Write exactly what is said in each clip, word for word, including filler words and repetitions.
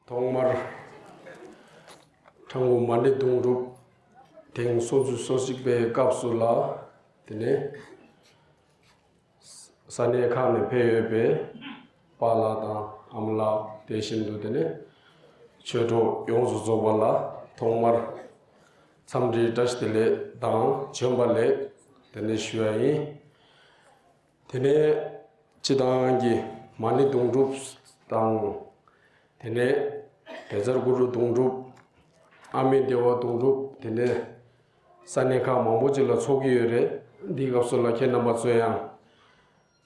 ཐོག་མར་ཁྲ་འགུ་མ་ཎི་དུང་སྒྲུབ་ཐེངས་སོ་བཅུ་སོ་གཅིག་པའི་སྐབས་སུ་ལ། དེ་ནས་ས་གནས་ཁག་ནས་ཕེབས་ཡོད་པའི་པཱ་ལགས་དང་ཨ་མ་ལགས། དེ་བཞིན་དུ་དེ་ནས་ཆོས་གྲོགས་ཡོངས་སུ་རྫོགས་པ་ལ་ཐོག་མར་འཚམས་འདྲིའི་བཀྲ་ཤིས་བདེ་ལེགས་དང་བྱོན་པ་ལེགས་དེ་ནས་ཞུ་ཡ་ཡིན། དེ་ནས་སྤྱི་བཏང་གི་མ་ཎི་དུང་སྒྲུབ་དང་། དེ་ནས་བཛྲ་གུ་རུ་དུང་སྒྲུབ། ཨ་མི་དེ་ཝ་དུང་སྒྲུབ། དེ་ནས་ས་གནས་ཁག་མང་པོ་ཅིག་ལ་འཚོགས་ཀྱི་ཡོད་རེད། འདིའི་སྐབས་སུ་ལ་ཁྱེད་རྣམ་པ་ཚོས་ཡང་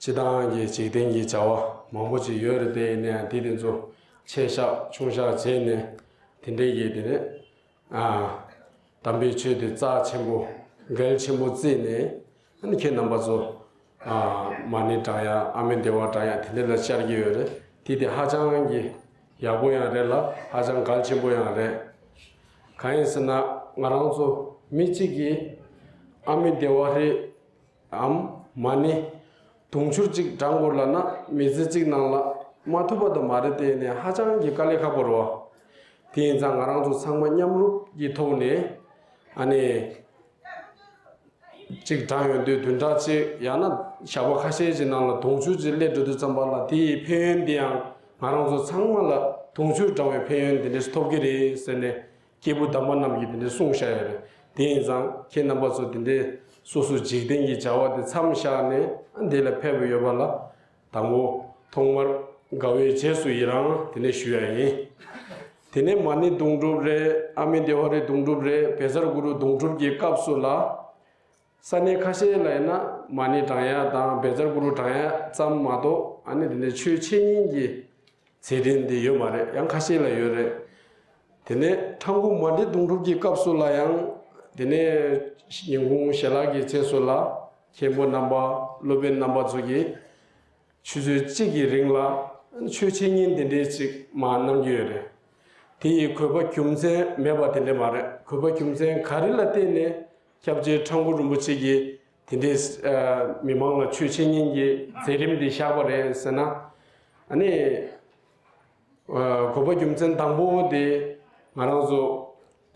སྤྱི་བཏང་གི་འཇིག་རྟེན་གྱི་བྱ་བ་མང་པོ་ཅིག་ཡོད་རེད། དེ་ཡིན་ནའང་དེ་དེ་ཚོ་ཆེ་བཞག་ཆུང་བཞག་བྱས་ནས་དེ་འདྲའི་གི་དེ་ནས། ཨ། དམ་པའི་ཆོས་དེ་རྩ་ཆེན་པོ་གལ་ཆེན་པོ་བརྩིས་ནས། ཨ་ནི་ཁྱེད་རྣམ་པ་ཚོ། ཨ། མ་ཎི་བགྲང་ཡ། ཨ་མི་དེ་ཝ་བགྲང་ཡ་དེ་འདྲ་ལ་བཅར་གྱི་ཡོད་རེད། དེ་དེ་ཧ་ཅང་གི་ཡག་པོ་ཡང་རེད་ལ། ཧ་ཅང་གལ་ཆེན་པོ་ཡང་རེད། གང་ཡིན་ཟེར་ན་ང་རང་ཚོ་མི་གཅིག་གིས་ཨ་མི་དེ་ཝ་རེད། ཨམ། མ་ཎི་དུང་ཕྱུར་གཅིག་བགྲང་དགོས་ལབ་ན་མི་ཚེ་གཅིག་ནང་ལ་མ་ཐུབ་པ་དང་མ་རེད། དེ་ནས་ཧ་ཅང་གི་དཀའ་ལས་ཁག་པོ་རེད་བ། དེ་ཡིན་ཙང་ང་རང་ཚོ་ཚང་མ་མཉམ་རུབ་ཀྱི་ཐོག་ནས། ཨ་ནི། གཅིག་བགྲང་ཡོང་དུས་བདུན་ཕྲག་གཅིག་ཡང་ན་ཞག་པོ་ཁ་ཤས་ཀྱི་ནང་ལ་དུང་ཕྱུར་གཅིག་སླེབས་འགྲོ་དུས་ཙམ་པ་ལ་དེ་ཡི་ཕན་ཡོན་དེ་ཡང་ང་རང་ཚོ་ཚང་མ་ལ་དུང་ཕྱུར་བགྲང་བའི་ཕན་ཡོན་དེ་འདྲ་ཞིག་ཐོབ་ཀྱི་རེད་ཟེར་ནས། སྐྱེས་བུ་དམ་པ་རྣམས་ཀྱིས་དེ་འདྲ་གསུངས་བཞག་ཡོད་རེད། དེ་ཡིན་ཙང་ཁྱེད་རྣམ་པ་ཚོ་དེ་འདྲའི་སོ་སོ་འཇིག་རྟེན་གྱི་བྱ་བ་དེ་མཚམས་བཞག་ནས་འདི་ལ་ཕེབས་ཡོད་པ་ལ་དང་པོ་ཐོག་མར་དགའ་བའི་རྗེས་སུ་ཡི་རང་དེ་འདྲ་ཞུ་ཡ་ཡིན། དེ་ནས་མ་ཎི་དུང་སྒྲུབ་རེད། ཨ་མི་དེ་ཝ་རེ་དུང་སྒྲུབ་རེད། བཛྲ་གུ་རུ་དུང་སྒྲུབ་ཀྱི་སྐབས་སུ་ལ། ས་གནས་ཁ་ཤས་ལ་ཡིན་ན་མ་ཎི་བགྲང་ཡ་དང་བཛྲ་གུ་རུ་བགྲང་ཡ་ཙམ་མ་གཏོགས། ཨ་ནི་དེ་ནས་ཆོས་འཆད་ཉན་གྱི་མཛད་རིམ་དེ་ཡོད་མ་རེད། ཡང་ཁ་ཤས་ལ་ཡོད་རེད། དེ་ནས་ཁྲ་འགུ་མ་ཎི་དུང་སྒྲུབ་ཀྱི་སྐབས་སུ་ལ་ཡང་། དེ་ནས་ཉིན་གུང་ཞལ་ལག་གི་རྗེས་སུ་ལ་མཁན་པོ་རྣམ་པ། སློབ་དཔོན་རྣམ་པ་ཚོ་གིས་ཆུ་ཚོད་གཅིག་གི་རིང་ལ་ཆོས་འཆད་ཉན་དེ་འདྲའི་ཅིག་མར་གནང་གི་ཡོད་རེད། དེ་ཡི་དགོས་པ་རྒྱུ་མཚན་མེད་པ་དེ་འདྲ་མ་རེད། དགོས་པ་རྒྱུ་མཚན་ག་རེ་ལ་བརྟེན་ནས་སྐྱབས་རྗེ་ཁྲ་འགུ་རིན་པོ་ཆེ་གིས་དེ་འདྲའི། ཨ། མི་མང་ལ་ཆོས་འཆད་ཉན་གྱི་མཛད་རིམ་འདི་བཞག་པ་རེད་ཟེར་ན། ཨ་ནི། ཨ། དགོས་པ་རྒྱུ་མཚན་དང་པོ་དེ་ང་རང་ཚོ་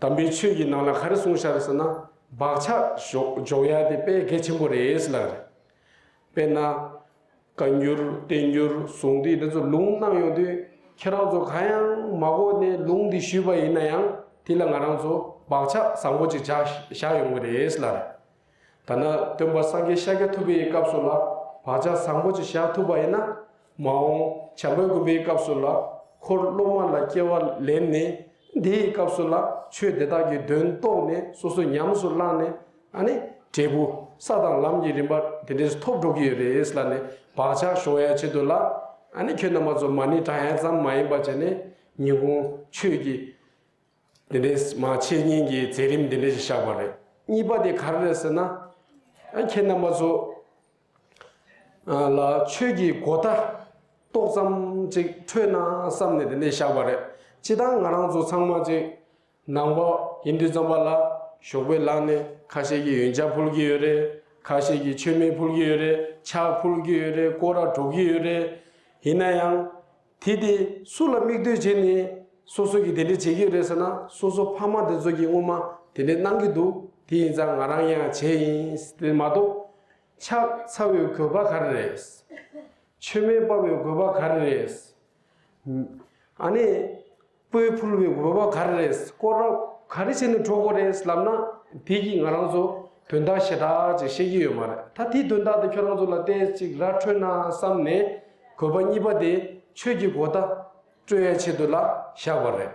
དམ་པའི་ཆོས་ཀྱི་ནང་ལ་ག་རེ་གསུངས་བཞག་རེད་ཟེར་ན། བག་ཆགས་འཇོག་འཇོག་ཡ་དེ་དཔེ་གལ་ཆེན་པོ་རེད་ཟེར་ལབ་རེད། དཔེར་ན། བཀའ་འགྱུར་བསྟན་འགྱུར་གསུང་འདི་འདི་ཚོ་ལུང་གནང་ཡོང་དུས། ཁྱེད་རང་ཚོ་གང་ཡང་མ་གོ་ནས་ལུང་འདི་ཞུས་པ་ཡིན་ན་ཡང་། དེ་ལ་ང་རང་ཚོ་བག་ཆགས་བཟང་པོ་ཅིག་བཞག་བཞག་ཡོང་གི་རེད་ལབ་རེད། ད་ནི་སྟོན་པ་སངས་རྒྱས་ཤཱཀྱ་ཐུབ་པའི་སྐབས་སུ་ལ་བག་ཆགས་བཟང་པོ་ཅིག་བཞག་ཐུབ་པ་ཡིན་ན། མ་འོངས་བྱམས་པའི་མགོན་པོའི་སྐབས་སུ་ལ་འཁོར་སློབ་མ་ལ་སྐྱེ་བ་ལེན་ནས། འདིའི་སྐབས་སུ་ལ་ཆོས་དེ་དག་གི་དོན་རྟོགས་ནས་སོ་སོ་ཉམས་སུ་བླངས་ནས། ཨ་ནི་འབྲས་བུ་ས་དང་ལམ་གྱི་རིམ་པ་དེ་འདྲས་ཐོབ་འགྲོ་གི་ཡོད་རེད་ལབ་ནས། བག་ཆགས་ཞོག་ཡའི་ཆེད་དུ་ལ། ཨ་ནི་ཁྱོད་རྣམ་པ་ཚོ་མ་ཎི་བགྲང་ཡ་ཙམ་མ་ཡིན་པ་བྱས་ནས་ཉིན་གུང་ཆོས་ཀྱི་དེ་འདྲས་མ་འཆད་ཉན་གྱི་མཛད་རིམ་དེ་འདྲས་ཤིག་བཞག་པ་རེད། གཉིས་པ་དེ་ག་རེ་རེད་ཟེར་ན། ཨ། ཁྱེད་རྣམ་པ་ཚོ་ལ་ཆོས་ཀྱི་གོ་བརྡ་ཏོག་ཙམ་ཅིག་འཕྲོད་ན་བསམ་ནས་དེ་འདྲས་བཞག་པ་རེད། སྤྱིར་བཏང་ང་རང་ཚོ་ཚང་མ་ཅིག་ནང་པ་ཡིན་དུས་ཙམ་པ་ལ་ཞོགས་པའི་ལངས་ནས་ཁ་ཤས་ཀྱིས་ཡོན་ཆབ་ཕུལ་གྱི་ཡོད་རེད། ཁ་ཤས་ཀྱིས་མཆོད་མེ་ཕུལ་གྱི་ཡོད་རེད། ཕྱག་ཕུལ་གྱི་ཡོད་རེད། སྐོར་ར་འགྲོ་གི་ཡོད་རེད། ཡིན་ན་ཡང་། དེ་དེ་སུ་ལ་མིག་ལྟོས་བྱས་ནས་སོ་སོ་གིས་དེ་འདྲ་བྱེད་ཀྱི་ཡོད་རེད་ཟེར་ན། སོ་སོ་ཕ་མ་དེ་ཚོ་གིས་སྔོན་མ་དེ་འདྲ་གནང་གི་འདུག་དེ་ཡིན་ཙང་ང་རང་ཡང་བྱས་ཡིན་དེ་མ་གཏོགས། ཕྱག་འཚལ་བའི་དགོས་པ་ག་རེ་རེད། མཆོད་མེ་སྤར་བའི་དགོས་པ་ག་རེ་རེད། ཨ་ནི། སྤོས་ཕུལ་བའི་དགོས་པ་ག་རེ་རེད། སྐོར་ར་ག་རེ་བྱས་ནས་འགྲོ་དགོས་རེད་ལབ་ན། དེ་གིས་ང་རང་ཚོ་དོན་དག་ཞེ་དྲག་ཅིག་ཤེས་ཀྱི་ཡོད་མ་རེད། ད་དེའི་དོན་དག་དེ་ཁྱོད་རང་ཚོ་ལ་ཏོག་ཙམ་ཅིག་ར་འཕྲོད་ན་བསམ་ནས། དགོས་པ་གཉིས་པ་དེ་ཆོས་ཀྱི་གོ་བརྡ་སྤྲོད་ཡའི་ཆེད་དུ་ལ་བཞག་པ་རེད།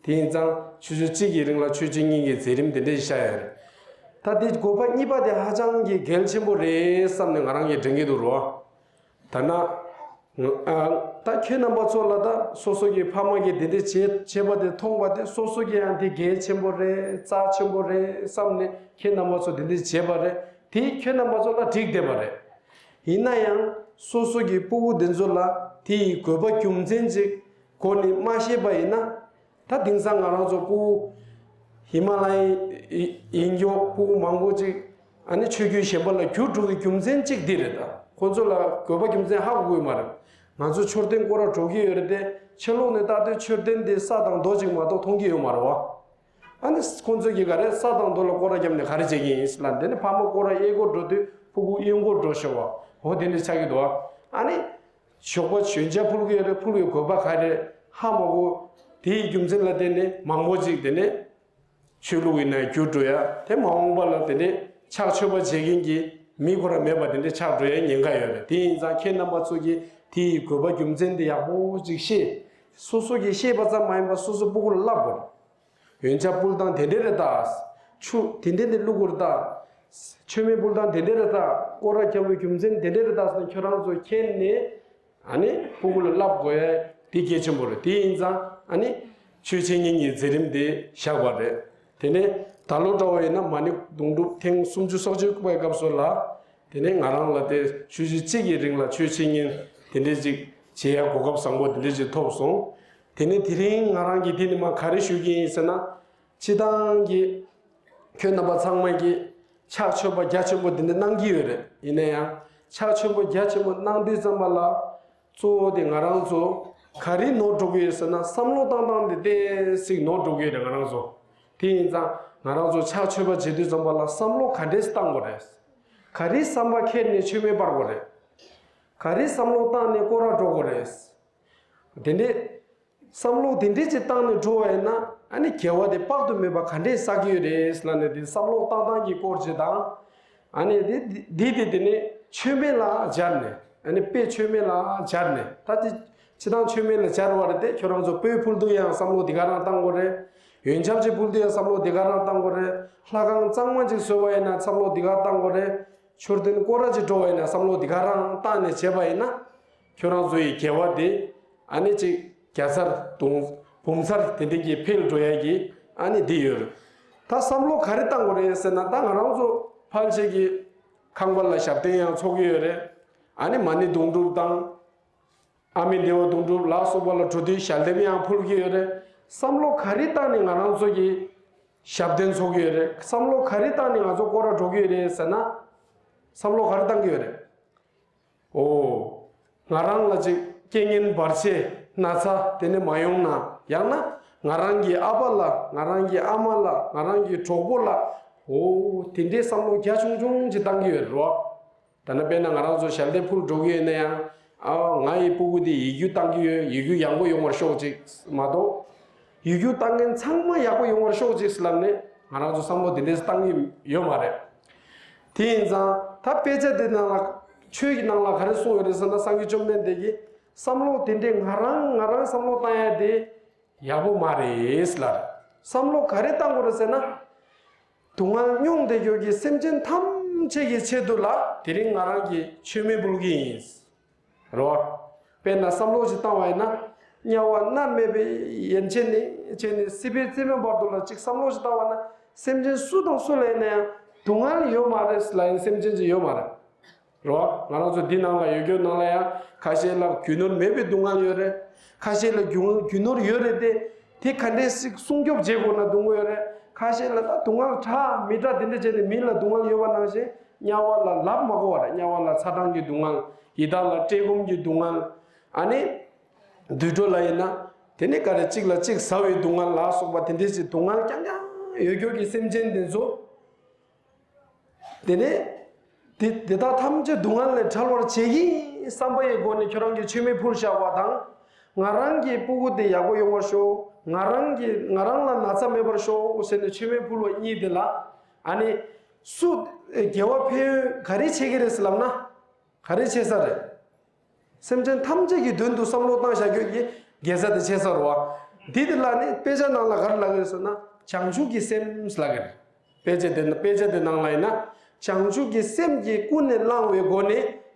དེ་ཡིན་ཙང་ཆུ་ཚོད་གཅིག་གི་རིང་ལ་ཆོས་འཆད་ཉན་གྱི་མཛད་རིམ་དེ་འདྲ་ཞིག་བཞག་ཡ་རེད། ད་དེ་དགོས་པ་གཉིས་པ་དེ་ཧ་ཅང་གི་གལ་ཆེན་པོ་རེད་བསམ་ནས་ང་རང་གིས་དྲན་གྱི་འདུག་རོ། ད་ན། ཨ། ད་ཁྱེད་རྣམ་པ་ཚོ་ལ་ད་སོ་སོ་གི་ཕ་མ་གིས་དེ་འདྲ་བྱེད་བྱེད་པ་དེ་མཐོང་བ་དེ། སོ་སོ་གིས་ཡང་དེ་གལ་ཆེན་པོ་རེད། རྩ་ཆེན་པོ་རེད་བསམ་ནས་ཁྱེད་རྣམ་པ་ཚོ་དེ་འདྲ་བྱེད་པ་རེད། དེ་ཁྱེད་རྣམ་པ་ཚོ་ལ་འགྲིག་བསྡད་པ་རེད། ཡིན་ན་ཡང་སོ་སོ་གི་སྤུ་གུ་དེ་ཚོ་ལ་དེ་ཡི་དགོས་པ་རྒྱུ་མཚན་ཅིག་གོ་ནས་མ་ཤེས་པ་ཡིན་ན། ད་དེང་སང་ང་རང་ཚོ་སྤུ་གུ་ཧི་མ་ལ་ཡའི་ཡིན་མགྱོགས་སྤུ་གུ་མང་པོ་ཅིག་ཨ་ནི་ཆོས་བརྒྱུད་གཞན་པ་ལ་བསྒྱུར་འགྲོ་གི་རྒྱུ་མཚན་གཅིག་འདི་རེད། ད་ཁོ་ཚོ་ལ་དགོས་པ་རྒྱུ་མཚན་ཧ་གོ་གི་མ་རེད། ང་ཚོ་མཆོད་རྟེན་སྐོར་ར་འགྲོ་གི་ཡོད་རེད་དེ། ཕྱི་ལོགས་ནས་ལྟ་དུས་མཆོད་རྟེན་འདི་ས་དང་རྡོ་གཅིག་མ་གཏོགས་མཐོང་གི་ཡོད་མ་རེད་བ། ཨ་ནི་ཁོང་ཚོས་ཀྱིས་ག་རེ་ས་དང་རྡོ་ལ་སྐོར་ར་བརྒྱབ་ནས་ག་རེ་བྱེད་ཀྱི་ཡིན་ལབ། དེ་ནས་ཕ་མ་སྐོར་ར་གཡས་སྐོར་འགྲོ་དུས་ཕྲུ་གུ་གཡོན་སྐོར་འགྲོ་ཤོག་བ། འོ་དེ་འདྲ་ཆགས་ཀྱི་འདུག་བ། ཨ་ནི་ཞོགས་པ་ཞོན་ཇ་ཕུལ་གྱི་ཡོད་རེད། ཕུལ་བའི་དགོས་པ་ག་རེ་ཧ་མ་གོ། དེའི་རྒྱུ་མཚན་ལ་བརྟེན་ནས་མང་པོ་ཅིག་དེ་ནས་ཆོས་ལུགས་ཡིན་ན་འགྱུར་འགྲོ་ཡ། དེ་མ་འོངས་པ་ལ་དེ་འདྲའི་ཕྱག་མཆོད་པ་བྱེད་མཁན་གྱི་མི་ཁོ་ར་མེད་པ་དེ་འདྲའི་ཆགས་འགྲོ་ཡའི་ཉེན་ཁ་ཡོད་རེད། དེ་ཡིན་ཙང་ཁྱེད་རྣམ་པ་ཚོ་གིས་དེའི་དགོས་པ་རྒྱུ་མཚན་དེ་ཡག་པོ་ཅིག་ཤེས། སོ་སོ་གིས་ཤེས་པ་ཙམ་མ་ཡིན་པར་སོ་སོ་སྤུ་གུ་ལ་བསླབ་དགོས་རེད། ཡོན་ཆབ་ཕུལ་སྟངས་དེ་འདྲ་རེད་ད། ཆུ་དེ་འདྲ་འདི་བླུག་དགོས་རེད་ད། མཆོད་མེ་ཕུལ་སྟངས་དེ་འདྲ་རེད་ད། སྐོར་ར་རྒྱག་པའི་རྒྱུ་མཚན་དེ་འདྲ་རེད་ད་ཟེར་ནས་ཁྱོད་རང་ཚོ་མཁྱེན་ནས། ཨ་ནི་ཕྲུ་གུ་ལ་བསླབ་དགོས་ཡ་དེ་གལ་ཆེན་པོ་རེད། དེ་ཡིན་ཙང་ཨ་ནི་ཆོས་འཆད་ཉན་གྱི་མཛད་རིམ་དེ་བཞག་པ་རེད། དེ་ནས་ད་ལོ་འདྲ་བོ་ཡིན་ན་མ་ཎི་དུང་སྒྲུབ་ཐེངས་སུམ་ཅུ་སོ་གཅིག་པའི་སྐབས་སུ་ལ། དེ་ནས་ང་རང་ལ་དེ་ཆུ་ཚོད་གཅིག་གི་རིང་ལ་ཆོས་འཆད་ཉན་དེ་འདྲས་ཅིག་བྱེད་ཡ་གོ་སྐབས་བཟང་པོ་དེ་འདྲས་ཅིག་ཐོབ་སོང་། དེ་ནས་དེ་རིང་ང་རང་གིས་དེ་ནི་མ་ག་རེ་ཞུ་གི་ཡིན་ཟེར་ན། སྤྱི་བཏང་གི་ཁྱོད་རྣམ་པ་ཚང་མ་གིས་ཕྱག་མཆོད་པ་རྒྱ་ཆེན་པོ་འདི་འདྲ་གནང་གི་ཡོད་རེད། ཡིན་ན་ཡང་ཕྱག་མཆོད་པ་རྒྱ་ཆེན་པོ་གནང་དུས་ཙམ་པ་ལ། གཙོ་བོ་དེ་ང་རང་ཚོ་ག་རེ་ནོར་འགྲོ་གི་ཡོད་ཟེར་ན། བསམ་བློ་བཏང་སྟངས་དེ་ཏོག་ཙམ་ནོར་འགྲོ་གི་ཡོད་རེད་ང་རང་ཚོ། དེ་ཡིན་ཙང་ང་རང་ཚོ་ཕྱག་མཆོད་པ་བྱེད་དུས་ཙམ་པ་ལ་བསམ་བློ་ག་འདྲས་བཏང་དགོས་རེད། ག་རེ་བསམ་པ་འཁྱེར་ནས་མཆོད་མེ་སྤར་དགོས་རེད། ག་རེ་བསམ་བློ་བཏང་ནས་སྐོར་ར་འགྲོ་དགོས་རེད། དེ་འདྲས། བསམ་བློ་དེ་འདྲས་ཅིག་བཏང་ནས་འགྲོ་བ་ཡིན་ན། ཨ་ནི་དགེ་བ་དེ་དཔག་ཏུ་མེད་པ་ག་འདྲས་བསགས་ཀྱི་ཡོད་རེད་ལབ་ནས། དེ་བསམ་བློ་བཏང་སྟངས་ཀྱི་སྐོར་ཅིག་དང་། ཨ་ནི་དེ་དེ་དེ་དེ་ནས་མཆོད་མེ་ལ་སྦྱར་ནས། ཨ་ནི་དཔེ་མཆོད་མེ་ལ་སྦྱར་ནས། ད་དེ་སྤྱི་བཏང་མཆོད་མེ་ལ་སྦྱར་བ་རེད་དེ། ཁྱོད་རང་ཚོ་སྤོས་ཕུལ་དུས་ཡང་བསམ་བློ་དེ་ག་རང་བཏང་དགོས་རེད། ཡོན་ཆབ་ཅིག་ཕུལ་དུས་ཡང་བསམ་བློ་དེ་ག་རང་བཏང་དགོས་རེད། ལྷ་ཁང་གཙང་མ་ཅིག་བཟོས་པ་ཡིན་ན་བསམ་བློ་དེ་ག་བཏང་དགོས་རེད། མཆོད་རྟེན་སྐོར་ར་ཅིག་འགྲོ་བ་ཡིན་ན་བསམ་བློ་དེ་ག་རང་བཏང་ནས་བྱས་པ་ཡིན་ན། ཁྱོད་རང་ཚོ་ཡི་དགེ་བ་དེ་ཨ་ནི་ཅིག་བརྒྱ་ཚར་དུང་འབུམ་ཚར་དེ་འདྲ་གི་འཕེལ་འགྲོ་ཡ་གི་ཨ་ནི་འདི་ཡོད་རེད། ད་བསམ་བློ་ག་རེ་བཏང་དགོས་རེད་ཟེར་ན། ད་ང་རང་ཚོ་ཕལ་ཆེར་གྱི་ཁང་པ་ལ་ཞབས་བརྟན་ཡང་ཚོགས་ཀྱི་ཡོད་རེད། ཨ་ནི་མ་ཎི་དུང་སྒྲུབ་དང་། ཨ་མི་བདེ་བ་དུང་སྒྲུབ་ལ་སོགས་པ་ལ་འགྲོ་དུས་ཞལ་འདེབས་ཡང་ཕུལ་གྱི་ཡོད་རེད། བསམ་བློ་ག་རེ་བཏང་ནས་ང་རང་ཚོ་གི་ཞབས་བརྟན་ཚོགས་ཀྱི་ཡོད་རེད། བསམ་བློ་ག་རེ་བཏང་ནས་ང་ཚོ་སྐོར་ར་འགྲོ་གི་ཡོད་རེད་ཟེར་ན། བསམ་བློ་ག་རེ་བཏང་གི་ཡོད་རེད། ཨོ། ང་རང་ལ་ཅིག་རྐྱེན་ངན་བར་ཆད་ན་ཚ་དེ་ནས་མ་ཡོང་ན། ཡང་ན་ང་རང་གི་ཨ་ཕ་ལ། ང་རང་གི་ཨ་མ་ལ། ང་རང་གི་གྲོགས་པོ་ལ། ཨོ། དེ་འདྲའི་བསམ་བློ་རྒྱ་ཆུང་ཆུང་ཅིག་བཏང་གི་ཡོད་རེད་རོ། ད་ནི་དཔེར་ན་ང་རང་ཚོ་ཞལ་འདེབས་ཕུལ་འགྲོ་གི་ཡོད་ན་ཡང་། ཨ། ང་ཡི་སྤུ་གུ་དེ་ཡིག་རྒྱུགས་བཏང་གི་ཡོད། ཡིག་རྒྱུགས་ཡག་པོ་ཡོང་བར་ཤོག་ཅིག་མ་གཏོགས། ཡིག་རྒྱུགས་བཏང་མཁན་ཚང་མ་ཡག་པོ་ཡོང་བར་ཤོག་ཅིག་ལབ་ནས་ང་རང་ཚོ་བསམ་བློ་དེ་འདྲས་བཏང་གི་ཡོད་མ་རེད། དེ་ཡིན་ཙང་ད་དཔེ་ཆ་དེ་ནང་ལ། ཆོས་ཀྱི་ནང་ལ་ག་རེ་གསུངས་ཡོད་རེད་ཟེར་ན། སངས་རྒྱས་བཅོམ་ལྡན་འདས་ཀྱིས་བསམ་བློ་དེ་འདྲས་ང་རང་ང་རང་བསམ་བློ་བཏང་ཡ་དེ་ཡག་པོ་མ་རེད་ལབ། བསམ་བློ་ག་རེ་བཏང་དགོས་རེད་ཟེར་ན། སྡུག་བསྔལ་མྱོང་བསྡད་ཡོད་ཀྱི་སེམས་ཅན་ཐམས་ཅད་ཀྱི་ཆེད་དུ་ལ་དེ་རིང་ང་རང་གིས་མཆོད་མེ་འབུལ་གྱི་ཡིན། རེད་བ། དཔེར་ན་བསམ་བློ་ཞིག་བཏང་བ་ཡིན་ན། དམྱལ་བ་མནར་མེད་པའི་ཡན་ཆད་ནས་བྱས་ནས་སྲིད་པའི་རྩེ་མོའི་བར་དུ་ལ་ཅིག་བསམ་བློ་ཞིག་བཏང་བ་ན། སེམས་ཅན་སུ་དང་སུ་ལ་ཡིན་ན་ཡང་སྡུག་བསྔལ་ཡོད་མ་རེད་ལབ་ཡིན་སེམས་ཅན་ཅིག་ཡོད་མ་རེད། རེད་བ། ང་རང་ཚོ་འདི་ནང་ལ་ཡོད་རྒྱུ་ནང་ལ་ཡང་ཁ་ཤས་ལ་རྒྱུ་ནོར་མེད་པའི་སྡུག་བསྔལ་ཡོད་རེད། ཁ་ཤས་ལ་རྒྱུ་རྒྱུ་ནོར་ཡོད་རེད་དེ། དེ་ག་འདྲས་ཞིག་སྲུང་སྐྱོབ་བྱེད་དགོས་ན་སྡུག་བསྔལ་ཡོད་རེད། ཁ་ཤས་ལ་ད་སྡུག་བསྔལ་དྲག་མི་དྲག་དེ་འདྲ་བྱས་ནས་མི་ལ་སྡུག་བསྔལ་ཡོད་པ་ནང་བཞིན་དམྱལ་བ་ལ་ལབ་མ་དགོས་པ་རེད། དམྱལ་བ་ལ་ཚ་གྲང་གི་སྡུག་བསྔལ། ཡི་དྭགས་ལ་བཀྲེས་སྐོམ་གྱི་སྡུག་བསྔལ། ཨ་ནི། དུད་འགྲོ་ལ་ཡིན་ན། དེ་ནི་ག་རེ་གཅིག་ལ་གཅིག་ཟ་བའི་སྡུག་བསྔལ་ལ་སོགས་པ་དེ་འདྲས་ཀྱི་སྡུག་བསྔལ་རྐྱང་རྐྱང་ཡོད་རྒྱུ་གི་སེམས་ཅན་དེ་ཚོ། དེ་ནས། དེ་དེ་དག་ཐམས་ཅད་སྡུག་བསྔལ་ལས་བྲལ་བར་བྱེད་ཀྱི་བསམ་པ་ཡི་སྒོ་ནས་ཁྱོད་རང་གིས་མཆོད་མེ་ཕུལ་བཞག་པ་དང་། ང་རང་གི་སྤུ་གུ་དེ་ཡག་པོ་ཡོང་བར་ཤོག་ང་རང་གི་ང་རང་ལ་ན་ཚ་མེད་པར་ཤོག་ཟེར་ནས་མཆོད་མེ་ཕུལ་བ་གཉིས་དེ་ལ། ཨ་ནི། སུ། དགེ་བ་ཕན་ཡོན་ག་རེ་བྱེད་ཀྱི་རེད་ཟེར་ལབ་ན། ག་རེ་བྱེད་ས་རེད། སེམས་ཅན་ཐམས་ཅད་ཀྱི་དོན་དུ་བསམ་བློ་བཏང་བཞག་རྒྱུ་གི་དགེ་རྩ་དེ་བྱེད་ས་རེད་བ། འདི་དེ་ལ་ནི་དཔེ་ཆ་ནང་ལ་ག་རེ་ལབ་ཀྱི་རེད་ཟེར་ན། བྱང་ཆུབ་ཀྱི་སེམས་ལབ་ཀྱི་རེད། དཔེ་ཆ་དེ་དཔེ་ཆ་དེ་ནང་ལ་ཡིན་ན། བྱང་ཆུབ་ཀྱི་སེམས་ཀྱིས་ཀུན་ནས་བསླངས་པའི་སྒོ་ནས་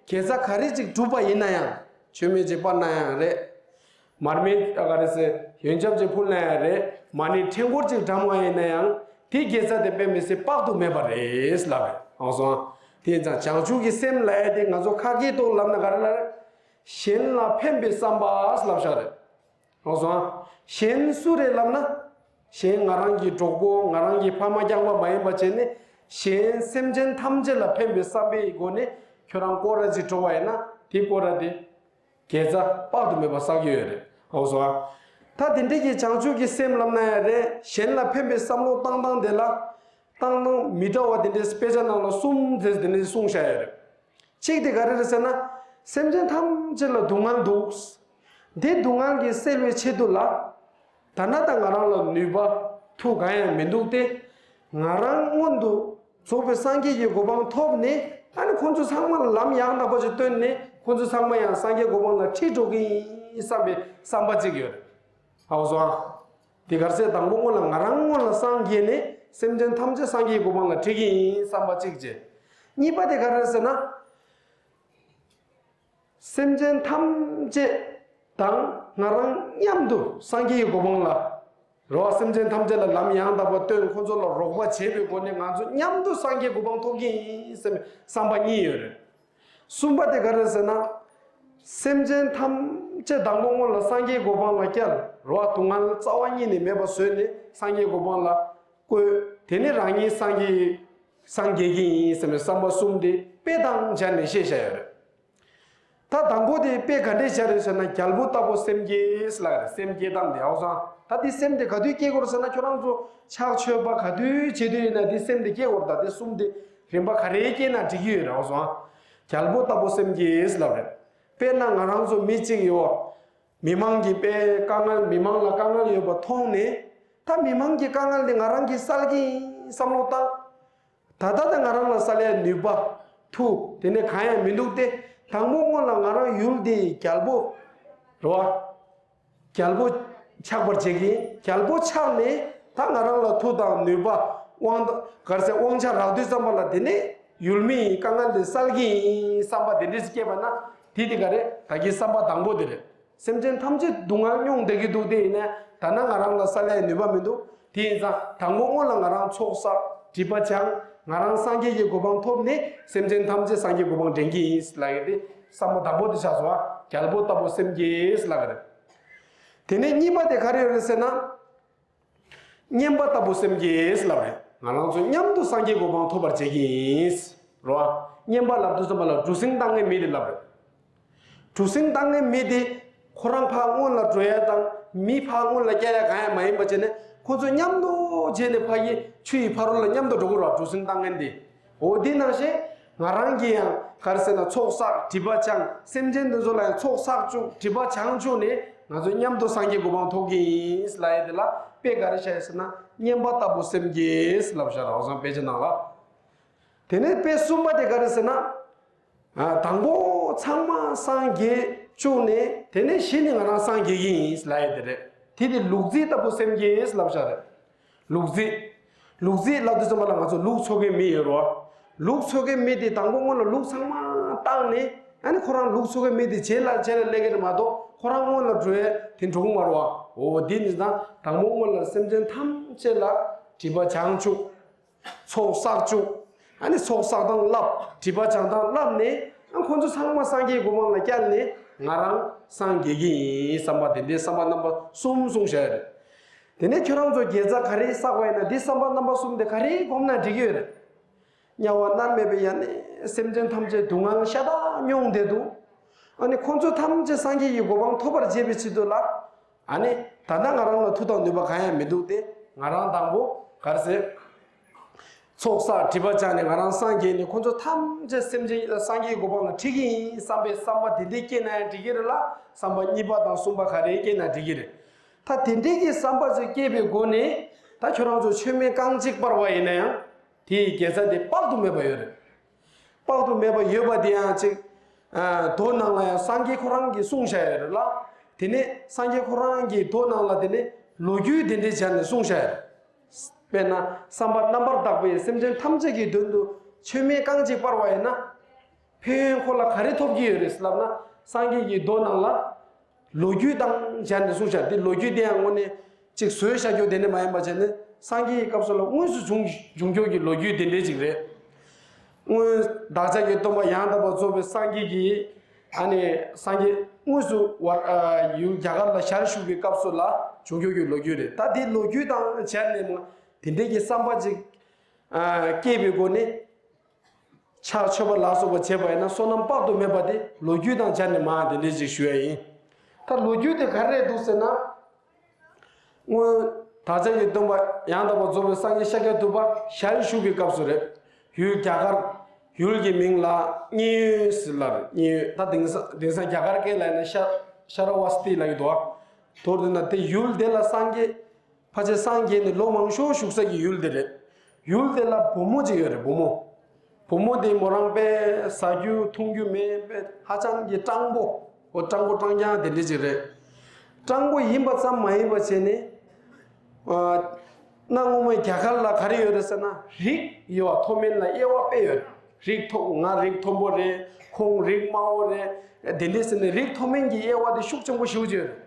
དགེ་རྩ་ག་རེ་ཅིག་བསྒྲུབས་པ་ཡིན་ན་ཡང་། མཆོད་མེ་ཅིག་སྤར་ན་ཡང་རེད། མར་མེ་ག་རེ་ཟེར་ཡོན་ཆབ་ཅིག་ཕུལ་ན་ཡང་རེད། མ་ཎི་ཕྲེང་སྐོར་ཅིག་བགྲངས་པ་ཡིན་ན་ཡང་དེའི་དགེ་རྩ་དེ་དཔེ་མི་སྲིད་དཔག་ཏུ་མེད་པ་རེད་ལབ་པས། ཨང་སོང་། དེ་ཡིན་ཙང་བྱང་ཆུབ་ཀྱི་སེམས་ལབ་ཡ་དེ་ང་ཚོ་ཁ་སྐད་ཐོག་ལབ་ན་ག་རེ་ལབ་རེད། གཞན་ལ་ཕན་པའི་བསམ་པ་ལབ་བཞག་རེད། ཨང་སོང་། གཞན་སུ་རེད་ལབ་ན། གཞན་ང་རང་གི་གྲོགས་པོ་ང་རང་གི་ཕ་མ་རྐྱང་པ་མ་ཡིན་པ་བྱས་ནས། གཞན་སེམས་ཅན་ཐམས་ཅད་ལ་ཕན་པའི་བསམ་པའི་སྒོ་ནས་ཁྱོད་རང་སྐོར་ར་ཅིག་འགྲོ་བ་ཡིན་ན་དེ་སྐོར་ར་དེ། དགེ་རྩ་དཔག་ཏུ་མེད་པ་བསགས་ཀྱི་ཡོད་རེད། ཨོ་སོ། ད་དེ་འདྲའི་གི་བྱང་ཆུབ་ཀྱི་སེམས་ལབ་ན་ཡང་རེད། གཞན་ལ་ཕན་པའི་བསམ་བློ་བཏང་སྟངས་དེ་ལ་བཏང་སྟངས་མི་འདྲ་བ་དེ་འདྲའི་དཔེ་ཆ་ནང་ལ་གསུམ་ཙམ་དེ་འདྲའི་གསུངས་བཞག་ཡོད་རེད། གཅིག་དེ་ག་རེ་རེད་ཟེར་ན། སེམས་ཅན་ཐམས་ཅད་ལ་སྡུག་བསྔལ་འདུག་དེ་སྡུག་བསྔལ་གྱིས་སེལ་བའི་ཆེད་དུ་ལ། ད་ལྟ་ད་ང་རང་ལ་ནུས་པ་མཐུ་གང་ཡང་མི་འདུག་སྟེ། ང་རང་སྔོན་དུ་རྫོགས་པའི་སངས་རྒྱས་ཀྱི་གོ་འཕང་ཐོབ་ནས། ཨ་ནི་ཁོང་ཚོ་ཚང་མ་ལ་ལམ་ཡང་དག་པ་ཞིག་སྟོན་ནས། ཁོང་ཚོ་ཚང་མ་ཡང་སངས་རྒྱས་གོ་འཕང་ལ་ཁྲིད་འགྲོ་གི་ཡིན་བསམ་པའི་བསམ་པ་གཅིག་ཡོད་རེད། ཧ་གོ་སོང་ཨ། དེ་ག་རེ་ཟེར། དང་པོ་སྔོན་ལ་ང་རང་སྔོན་ལ་སངས་རྒྱས་ནས་སེམས་ཅན་ཐམས་ཅད་སངས་རྒྱས་ཀྱི་གོ་འཕང་ལ་ཁྲིད་ཀྱི་ཡིན་བསམ་པ་གཅིག་བྱས། གཉིས་པ་དེ་ག་རེ་ཟེར་ན། སེམས་ཅན་ཐམས་ཅད་དང་ང་རང་མཉམ་དུ་སངས་རྒྱས་ཀྱི་གོ་འཕང་ལ། རེད་བ། སེམས་ཅན་ཐམས་ཅད་ལ་ལམ་ཡང་དག་པ་སྟོན། ཁོང་ཚོ་ལ་རོགས་པ་བྱེད་པའི་སྒོ་ནས་ང་ཚོ་མཉམ་དུ་སངས་རྒྱས་གོ་འཕང་ཐོབ་ཀྱི་ཡིན་ཟེར་བའི་བསམ་པ་གཉིས་ཡོད་རེད། གསུམ་པ་དེ་ག་རེ་ཟེར་ན། སེམས་ཅན་ཐམས་ཅད་དང་པོ་སྔོན་ལ་སངས་རྒྱས་གོ་འཕང་ལ་བསྐྱལ། རེད་བ། སྡུག་བསྔལ་རྩ་བ་ཉིད་ནས་མེད་པ་བཟོས་ནས་སངས་རྒྱས་གོ་འཕང་ལ་བཀོད། དེ་ནས་རང་ཉིད་སངས་རྒྱས་སངས་རྒྱས་ཀྱི་ཡིན་ཟེར་བའི་བསམ་པ་གསུམ་དེ་དཔེ་དང་སྦྱར་ནས་བཤད་བཞག་ཡོད་རེད། ད་དང་པོ་དེ་དཔེ་ག་འདྲས་བྱས་རེད་ཟེར་ན། རྒྱལ་པོ་ལྟ་བུ་སེམས་བསྐྱེད་ལབ་རེད། སེམས་བསྐྱེད་སྟངས་དེ། ཧ་གོ་སོང་ཨ། ད་འདི་སེམས་དེ་ག་དུས་བསྐྱེད་དགོས་རེད་ཟེར་ན། ཁྱོད་རང་ཚོ་ཕྱག་མཆོད་པ་ག་དུས་བྱེད་དུས་ཡིན་ན་འདི་སེམས་དེ་བསྐྱེད་དགོས་རེད། ད་འདི་གསུམ་དེ་རིམ་པ་ག་རེ་བསྐྱེད་ན་འགྲིག་གི་ཡོད་རེད། ཧ་གོ་སོང་ཨ། རྒྱལ་པོ་ལྟ་བུ་སེམས་བསྐྱེད་ལབ་རེད། དཔེར་ན་ང་རང་ཚོ་མི་གཅིག་ཡོད། མི་མང་གི་དཔེ་དཀའ་ངལ། མི་མང་ལ་དཀའ་ངལ་ཡོད་པ་མཐོང་ནས། ད་མི་མང་གི་དཀའ་ངལ་དེ་ང་རང་གིས་སེལ་གྱི་ཡིན་བསམ་བློ་བཏང་། ད་ལྟ་དེ་ང་རང་ལ་སེལ་ཡའི་ནུས་པ། མཐུ། དེ་ནས་གང་ཡང་མི་འདུག་སྟེ། དང་པོ་སྔོན་ལ་ང་རང་ཡུལ་དེའི་རྒྱལ་པོ། རེད་བ། རྒྱལ་པོ་ཆགས་པར་བྱེད་ཀྱི་ཡིན། རྒྱལ་པོ་ཆགས་ནས་ད་ང་རང་ལ་མཐུ་དང་ནུས་པ། དབང་དང་ག་རེ་ཟེར། དབང་ཆ་རག་དུས་ཙམ་པ་ལ་དེ་ནས་ཡུལ་མིའི་དཀའ་ངལ་དེ་སེལ་གྱི་ཡིན་བསམ་པ་དེ་འདྲས་སྐྱེས་པ་ན། དེ་དེ་ག་རེ། ད་གིན་བསམ་པ་དང་པོ་དེ་རེད། སེམས་ཅན་ཐམས་ཅད་སྡུག་བསྔལ་མྱོང་བསྡད་ཀྱི་འདུག་སྟེ། ཡིན་ན་ད་ལྟ་ང་རང་ལ་སེལ་ཡའི་ནུས་པ་མི་འདུག་དེ་ཡིན་ཙང་དང་པོ་སྔོན་ལ་ང་རང་ཚོགས་བསགས། སྒྲིབ་པ་སྦྱང་། ང་རང་སངས་རྒྱས་ཀྱི་གོ་འཕང་ཐོབ་ནས་སེམས་ཅན་ཐམས་ཅད་སངས་རྒྱས་གོ་འཕང་འདྲེན་གྱི་ཡིན་ལབ་ཡ་དེ་བསམ་པ་དང་པོ་དེ་ཆགས་སོང་ཨ། རྒྱལ་པོ་ལྟ་བུ་སེམས་བསྐྱེད་ལབ་ཀྱི་རེད། དེ་ནས་གཉིས་པ་དེ་ག་རེ་ཡོད་རེད་ཟེར་ན། མཉན་པ་ལྟ་བུ་སེམས་བསྐྱེད་ལབ་རེད། ང་རང་ཚོ་མཉམ་དུ་སངས་རྒྱས་གོ་འཕང་ཐོབ་པར་བྱེད་ཀྱི་ཡིན། རོ། མཉན་པ་ལབ་དུས་ཙམ་པ་ལ་གྲུ་གཟིངས་བཏང་མཁན་མི་དེ་ལབ་རེད། གྲུ་གཟིངས་བཏང་མཁན་མི་དེ་ཁོ་རང་ཕར་སྔོན་ལ་འགྲོ་ཡ་དང་མི་ཕར་སྔོན་ལ་བསྐྱལ་ཡ་གང་ཡང་མ་ཡིན་པ་བྱས་ནས། ཁོ་ཚོ་མཉམ་དུ་བྱས་ནས་ཕ་གི་ཆུ་ཡི་ཕ་རོལ་ལ་མཉམ་དུ་འགྲོ་གི་རེད་བ། གྲུ་གཟིངས་བཏང་མཁན་དེ། འོ་དེ་ནང་བཞིན་ང་རང་གིས་ཡང་ག་རེ་ཟེར་ན། ཚོགས་བསགས། སྒྲིབ་པ་སྦྱང་། སེམས་ཅན་དེ་ཚོ་ལ་ཡང་ཚོགས་བསགས་བཅུག་སྒྲིབ་པ་སྦྱང་བཅུག་ནས་ང་ཚོ་མཉམ་དུ་སངས་རྒྱས་གོ་འཕང་ཐོབ་ཀྱི་ཡིན་ལབ་ཡ་དེ་ལ་དཔེ་ག་རེ་བཞག་ཡོད་ཟེར་ན། མཉན་པ་ལྟ་བུ་སེམས་བསྐྱེད་ལབ་བཞག་ར། བ་སང་དཔེ་ཆ་ནང་ལ། དེ་ནས་དཔེ་གསུམ་པ་དེ་ག་རེ་ཟེར་ན། ཨ། དང་པོ་ཚང་མ་སངས་རྒྱས་བཅུག་ནས། དེ་ནས་གཞི་ནས་ང་རང་སངས་རྒྱས་ཀྱི་ཡིན་ལབ་ཡ་དེ་རེད། དེ་དེ་ལུག་རྫི་ལྟ་བུ་སེམས་བསྐྱེད་ལབ་བཞག་རེད། ལུག་རྫི། ལུག་རྫི་ལབ་དུས་ཙམ་པ་ལ་ང་ཚོ་ལུག་འཚོ་མཁན་མི་ཡོད་རེད་བ། ལུག་འཚོ་མཁན་མི་དེ་དང་པོ་སྔོན་ལ་ལུག་ཚང་མ་བཏང་ནས། ཨ་ནི་ཁོ་རང་ལུག་འཚོ་མཁན་མི་དེ་རྗེས་ལ་རྗེས་ལ་སླེབས་ཀྱི་རེད་མ་གཏོགས། ཁོ་རང་སྔོན་ལ་འགྲོ་ཡ་དེ་འགྲོ་གི་མ་རེད་བ། འོ་དེ་ནི་ད་དང་པོ་སྔོན་ལ་སེམས་ཅན་ཐམས་ཅད་ལ་སྒྲིབ་པ་སྦྱང་བཅུག་ཚོགས་བསགས་བཅུག་ཨ་ནི་ཚོགས་བསགས་སྟངས་བསླབ། སྒྲིབ་པ་སྦྱང་སྟངས་བསླབ་ནས། ཨ། ཁོ་ཚོ་ཚང་མ་སངས་རྒྱས་གོ་འཕང་ལ་བསྐྱལ་ནས་ང་རང་སངས་རྒྱས་ཀྱི་ཡིན་བསམ་པ་དེ་འདྲའི་བསམ་པ་རྣམ་པ་གསུམ་གསུངས་བཞག་ཡོད་རེད། དེ་ནས་ཁྱོད་རང་ཚོ་དགེ་རྩ་ག་རེ་བསགས་པ་ཡིན་ན། འདི་བསམ་པ་རྣམ་པ་གསུམ་དེ་ག་རེ་སྒོམ་ན་འགྲིག་གི་ཡོད་རེད། དམྱལ་བ་མནར་མེད་པའི་ཡ་ནས་སེམས་ཅན་ཐམས་ཅད་སྡུག་བསྔལ་ཤ་སྟག་མྱོང་བསྡད་འདུག་ཨ་ནི་ཁོང་ཚོ་ཐམས་ཅད་སངས་རྒྱས་ཀྱི་གོ་འཕང་ཐོབ་པར་བྱེད་པའི་ཆེད་དུ་ལ། ཨ་ནི་ད་ལྟ་ང་རང་ལ་མཐུ་དང་ནུས་པ་གང་ཡང་མི་འདུག་སྟེ། ང་རང་དང་པོ་ག་རེ་ཟེར། ཚོགས་བསགས་སྒྲིབ་པ་སྦྱངས་ནས་ང་རང་སངས་རྒྱས་ནས། ཁོང་ཚོ་ཐམས་ཅད་སེམས་ཅན་སངས་རྒྱས་ཀྱི་གོ་འཕང་ལ་ཁྲིད་ཀྱི་ཡིན་བསམ་པའི་བསམ་པ་དེ་འདྲའི་སྐྱེས་ན་ཡང་འགྲིག་གི་རེད་ལ། བསམ་པ་གཉིས་པ་དང་གསུམ་པ་ག་རེ་སྐྱེས་ན་འགྲིག་གི་རེད། ད་དེ་འདྲའི་གི་བསམ་པ་ཅིག་སྐྱེས་པའི་སྒོ་ནས། ད་ཁྱོད་རང་ཚོ་མཆོད་མེ་རྐང་གཅིག་སྤར་བ་ཡིན་ན་ཡང་། དེའི་དགེ་རྩ་དེ་དཔག་ཏུ་མེད་པ་ཡོད་རེད། དཔག་ཏུ་མེད་པ་ཡོད་པ་དེ་ཡང་ཅིག་ཨ། མདོ་ནང་ལ་ཡང་སངས་རྒྱས་ཁོ་རང་གིས་གསུངས་བཞག་ཡོད་རེད་ལ། དེ་ནས་སངས་རྒྱས་ཁོ་རང་གིས་མདོ་ནང་ལ་དེ་ནས་ལོ་རྒྱུས་དེ་འདྲའི་སྦྱར་ནས་གསུངས་བཞག་ཡོད་རེད། དཔེར་ན། བསམ་པ་རྣམ་པར་དག་པས་སེམས་ཅན་ཐམས་ཅད་ཀྱི་དོན་དུ་མཆོད་མེ་རྐང་གཅིག་སྤར་བ་ཡིན་ན། ཕན་ཡོན་ཁོ་ལ་ག་རེ་ཐོབ་ཀྱི་ཡོད་རེད་ལབ་ན། སངས་རྒྱས་ཀྱི་མདོ་ནང་ལ། ལོ་རྒྱུས་དང་སྦྱར་ནས་གསུངས་བཞག་འདི་ལོ་རྒྱུས་དེ་ཡང་དངོས་གནས་ཅིག་བཟོས་བཞག་རྒྱུ་དེ་འདྲ་མ་ཡིན་པ་བྱས་ནས། སངས་རྒྱས་ཀྱི་སྐབས་སུ་ལ་དངོས་སུ་བྱུང་བྱུང་རྒྱུ་གི་ལོ་རྒྱུས་དེ་འདྲ་ཅིག་རེད། སྔོན་བདག་ཅག་གི་སྟོན་པ་ཡང་དག་པར་རྫོགས་པའི་སངས་རྒྱས་ཀྱིས། ཨ་ནི་སངས་རྒྱས་དངོས་སུ་བར་ཨ་ཡུལ་རྒྱ་གར་ལ་ཞལ་བཞུགས་པའི་སྐབས་སུ་ལ་བྱུང་རྒྱུ་གི་ལོ་རྒྱུས་རེད། ད་འདི་ལོ་རྒྱུས་དང་སྦྱར་ནས་མ་དེ་འདྲ་གི་བསམ་པ་ཅིག་ཨ་སྐྱེས་པའི་སྒོ་ནས། ཕྱག་མཆོད་པ་ལ་སོགས་པ་བྱས་པ་ཡིན་ན། བསོད་ནམས་དཔག་ཏུ་མེད་པ་དེ་ལོ་རྒྱུས་དང་སྦྱར་ནས་མ་དེ་འདྲ་ཅིག་ཞུ་ཡ་ཡིན། ད་ལོ་རྒྱུས་དེ་ག་རེ་རེད་འདུག་ཟེར་ན། སྔོན་བདག་ཅག་གི་སྟོན་པ་ཡང་དག་པར་རྫོགས་པའི་སངས་རྒྱས་ཤཱཀྱ་ཐུབ་པ་ཞལ་བཞུགས་པའི་སྐབས་སུ་རེད། ཡུལ་རྒྱ་གར། ཡུལ་གྱི་མིང་ལ་མཉན་ཡོད་ཟེར་ལབ་རེད། མཉན་ཡོད། ད་དེང་སང་དེང་སང་རྒྱ་གར་སྐད་ལ་ཡིན་ན་ཤ་ཤ་ར་བ་སྟི་ལབ་ཀྱི་འདུག་ཨ། མདོར་བསྡུས་ན་དེ་ཡུལ་དེ་ལ་སངས་རྒྱས། ཕལ་ཆེར་སངས་རྒྱས་ནས་ལོ་མང་ཤོས་བཞུགས་ས་ཀྱི་ཡུལ་དེ་རེད། ཡུལ་དེ་ལ་བུ་མོ་ཅིག་ཡོད་རེད། བུ་མོ། བུ་མོ་དེ་མོ་རང་དཔེ་ཟ་རྒྱུ་འཐུང་རྒྱུ་མེད། དཔེ་ཧ་ཅང་གི་སྤྲང་པོ། འོ་སྤྲང་པོ་སྤྲང་རྐྱང་དེ་འདྲ་ཅིག་རེད། སྤྲང་པོ་ཡིན་པ་ཙམ་མ་ཡིན་པ་བྱས་ནས། ཨ། གནའ་སྔོན་མའི་རྒྱ་གར་ལ་ག་རེ་ཡོད་རེད་ཟེར་ན། རིགས་དབྱེ་བ་མཐོ་དམན་ལ་དབྱེ་བ་དཔེ་ཡོད་རེད། རིགས་མཐོ། ང་རིགས་མཐོན་པོ་རེད། ཁོང་རིགས་དམའ་བོ་རེད། དེ་འདྲ་ཟེར་ནས་རིགས་མཐོ་དམན་གྱི་དབྱེ་བ་དེ་ཤུགས་ཆེན་པོ་ཞེ་པོ་ཅིག་ཡོད་རེད།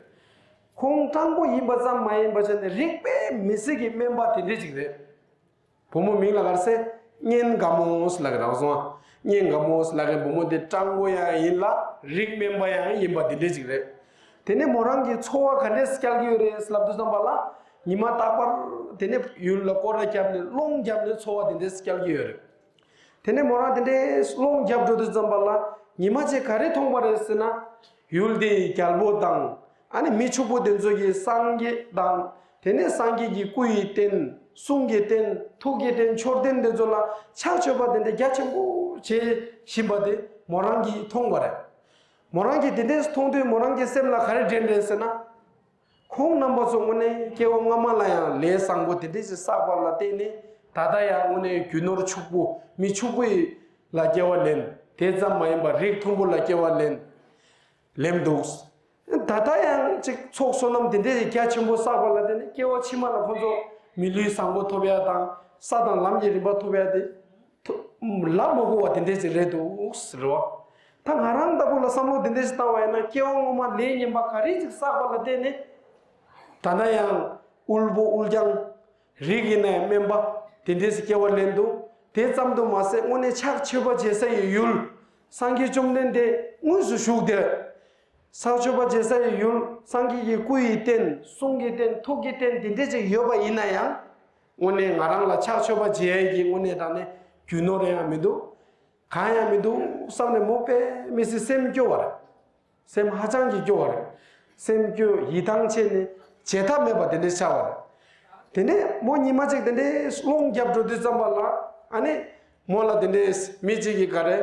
ཁོང་སྤྲང་པོ་ཡིན་པ་ཙམ་མ་ཡིན་པ་བྱས་ནས་རིགས་དཔེ་མི་སྲིད་ཀྱི་དམན་པ་དེ་འདྲ་ཅིག་རེད། བུ་མོ་མིང་ལ་ག་རེ་ཟེར། གཉེན་དགའ་མོ་ཟེར་ལབ་ཀྱི་རེད་སོང་ཨ། གཉེན་དགའ་མོ་ཟེར་ལབ་མཁན་བུ་མོ་དེ་སྤྲང་པོ་ཡང་ཡིན་ལ་རིགས་དམན་པ་ཡང་ཡིན་པ་དེ་འདྲ་ཅིག་རེད། དེ་ནས་མོ་རང་གི་འཚོ་བ་ག་འདྲས་སྐྱེལ་གྱི་ཡོད་རེད་ལབ་དུས་ཙམ་པ་ལ། ཉི་མ་རྟག་པར་དེ་ནས་ཡུལ་ལ་སྐོར་ར་བརྒྱབ་ནས་སློང་བརྒྱབ་ནས་འཚོ་བ་དེ་འདྲས་སྐྱེལ་གྱི་ཡོད་རེད། དེ་ནས་མོ་རང་དེ་འདྲའི་སློང་བརྒྱབ་འགྲོ་དུས་ཙམ་པ་ལ་ཉི་མ་གཅིག་ག་རེ་མཐོང་བ་རེད་ཟེར་ན། ཡུལ་དེའི་རྒྱལ་པོ་དང་། ཨ་ནི་མི་ཕྱུག་པོ་དེ་ཚོ་གིས་སངས་རྒྱས་དང་། དེ་ནས་སངས་རྒྱས་ཀྱི་སྐུ་ཡི་རྟེན། གསུང་གི་རྟེན། ཐུགས་ཀྱི་རྟེན། མཆོད་རྟེན་དེ་ཚོ་ལ་ཕྱག་མཆོད་པ་དེ་འདྲ་རྒྱ་ཆེན་པོ་བྱེད་བཞིན་པ་དེ་མོ་རང་གིས་མཐོང་བ་རེད། མོ་རང་གིས་དེ་འདྲ་མཐོང་དུས་མོ་རང་གི་སེམས་ལ་ག་རེ་དྲན་དྲན་ཟེར་ན། ཁོང་རྣམ་པ་ཚོ་དངོས་གནས་སྐྱེ་བ་སྔ་མ་ལ་ཡང་ལས་བཟང་པོ་དེ་འདྲ་ཞིག་བསགས་པ་ལ་བརྟེན་ནས་ད་ལྟ་ཡང་དངོས་གནས་རྒྱུ་ནོར་ཕྱུག་པོ་མི་ཕྱུག་པོ་ཡི་ལ་སྐྱེ་བ་ལེན། དེ་ཙམ་མ་ཡིན་པར་རིགས་མཐོན་པོ་ལ་སྐྱེ་བ་ལེན། ལེན་འདུག་ད་ལྟ་ཡང་ཅིག་ཚོགས་བསོད་ནམས་དེ་འདྲ་ཞིག་རྒྱ་ཆེན་པོ་བསགས་པ་ལ་བརྟེན་ནས་སྐྱེ་བ་ཕྱི་མ་ལ་ཁོང་ཚོ་མི་ལུས་བཟང་པོ་ཐོབ་ཡ་དང་ས་དང་ལམ་གྱི་རིམ་པ་ཐོབ་ཡ་དེ། ཐུ། ལབ་མ་དགོས་པ་དེ་འདྲས་ཅིག་རེད་འདུག་ཟེར་བ། ད་ང་རང་ལྟ་བུ་ལ་བསམ་བློ་དེ་འདྲས་ཅིག་བཏང་བ་ཡིན་ན་སྐྱེ་བ་སྔོན་མ་ལས་ངན་པ་ག་རེ་ཅིག་བསགས་པ་ལ་བརྟེན་ནས། ད་ལྟ་ཡང་དབུལ་པོ་དབུལ་རྐྱང་། རིགས་ཡིན་ནའི་དམན་པ། དེ་འདྲས་ཅིག་སྐྱེ་བ་ལེན་འདུག་དེ་ཙམ་དུ་མ་ཟད་དངོས་གནས་ཕྱག་མཆོད་པ་བྱེད་ས་ཡི་ཡུལ། སངས་རྒྱས་བཅོམ་ལྡན་འདས་དངོས་སུ་བཞུགས་ཏེ། ཕྱག་མཆོད་པ་བྱེད་ས་ཡི་ཡུལ། སངས་རྒྱས་ཀྱི་སྐུ་ཡི་རྟེན། གསུང་གི་རྟེན། ཐུགས་ཀྱི་རྟེན་དེ་འདྲས་ཅིག་ཡོད་པ་ཡིན་ན་ཡང་། དངོས་གནས་ང་རང་ལ་ཕྱག་མཆོད་པ་བྱེད་ཡས་ཀྱི་དངོས་གནས་དྲང་གནས་རྒྱུ་ནོར་ཡང་མི་འདུག་གང་ཡང་མི་འདུག་བསམ་ནས་མོ་དཔེ་མི་སྲིད་སེམས་སྐྱོ་བ་རེད། སེམས་ཧ་ཅང་གི་སྐྱོ་བ་རེད། སེམས་སྐྱོ་ཡིད་ཐང་ཆད་ནས་བྱེད་ཐབས་མེད་པ་དེ་འདྲས་ཆགས་པ་རེད། དེ་ནས་མོ་ཉི་མ་གཅིག་དེ་འདྲས་སློང་རྒྱབ་འགྲོ་དུས་ཙམ་པ་ལ། ཨ་ནི། མོ་ལ་དེ་འདྲས་མི་གཅིག་གིས་ག་རེ།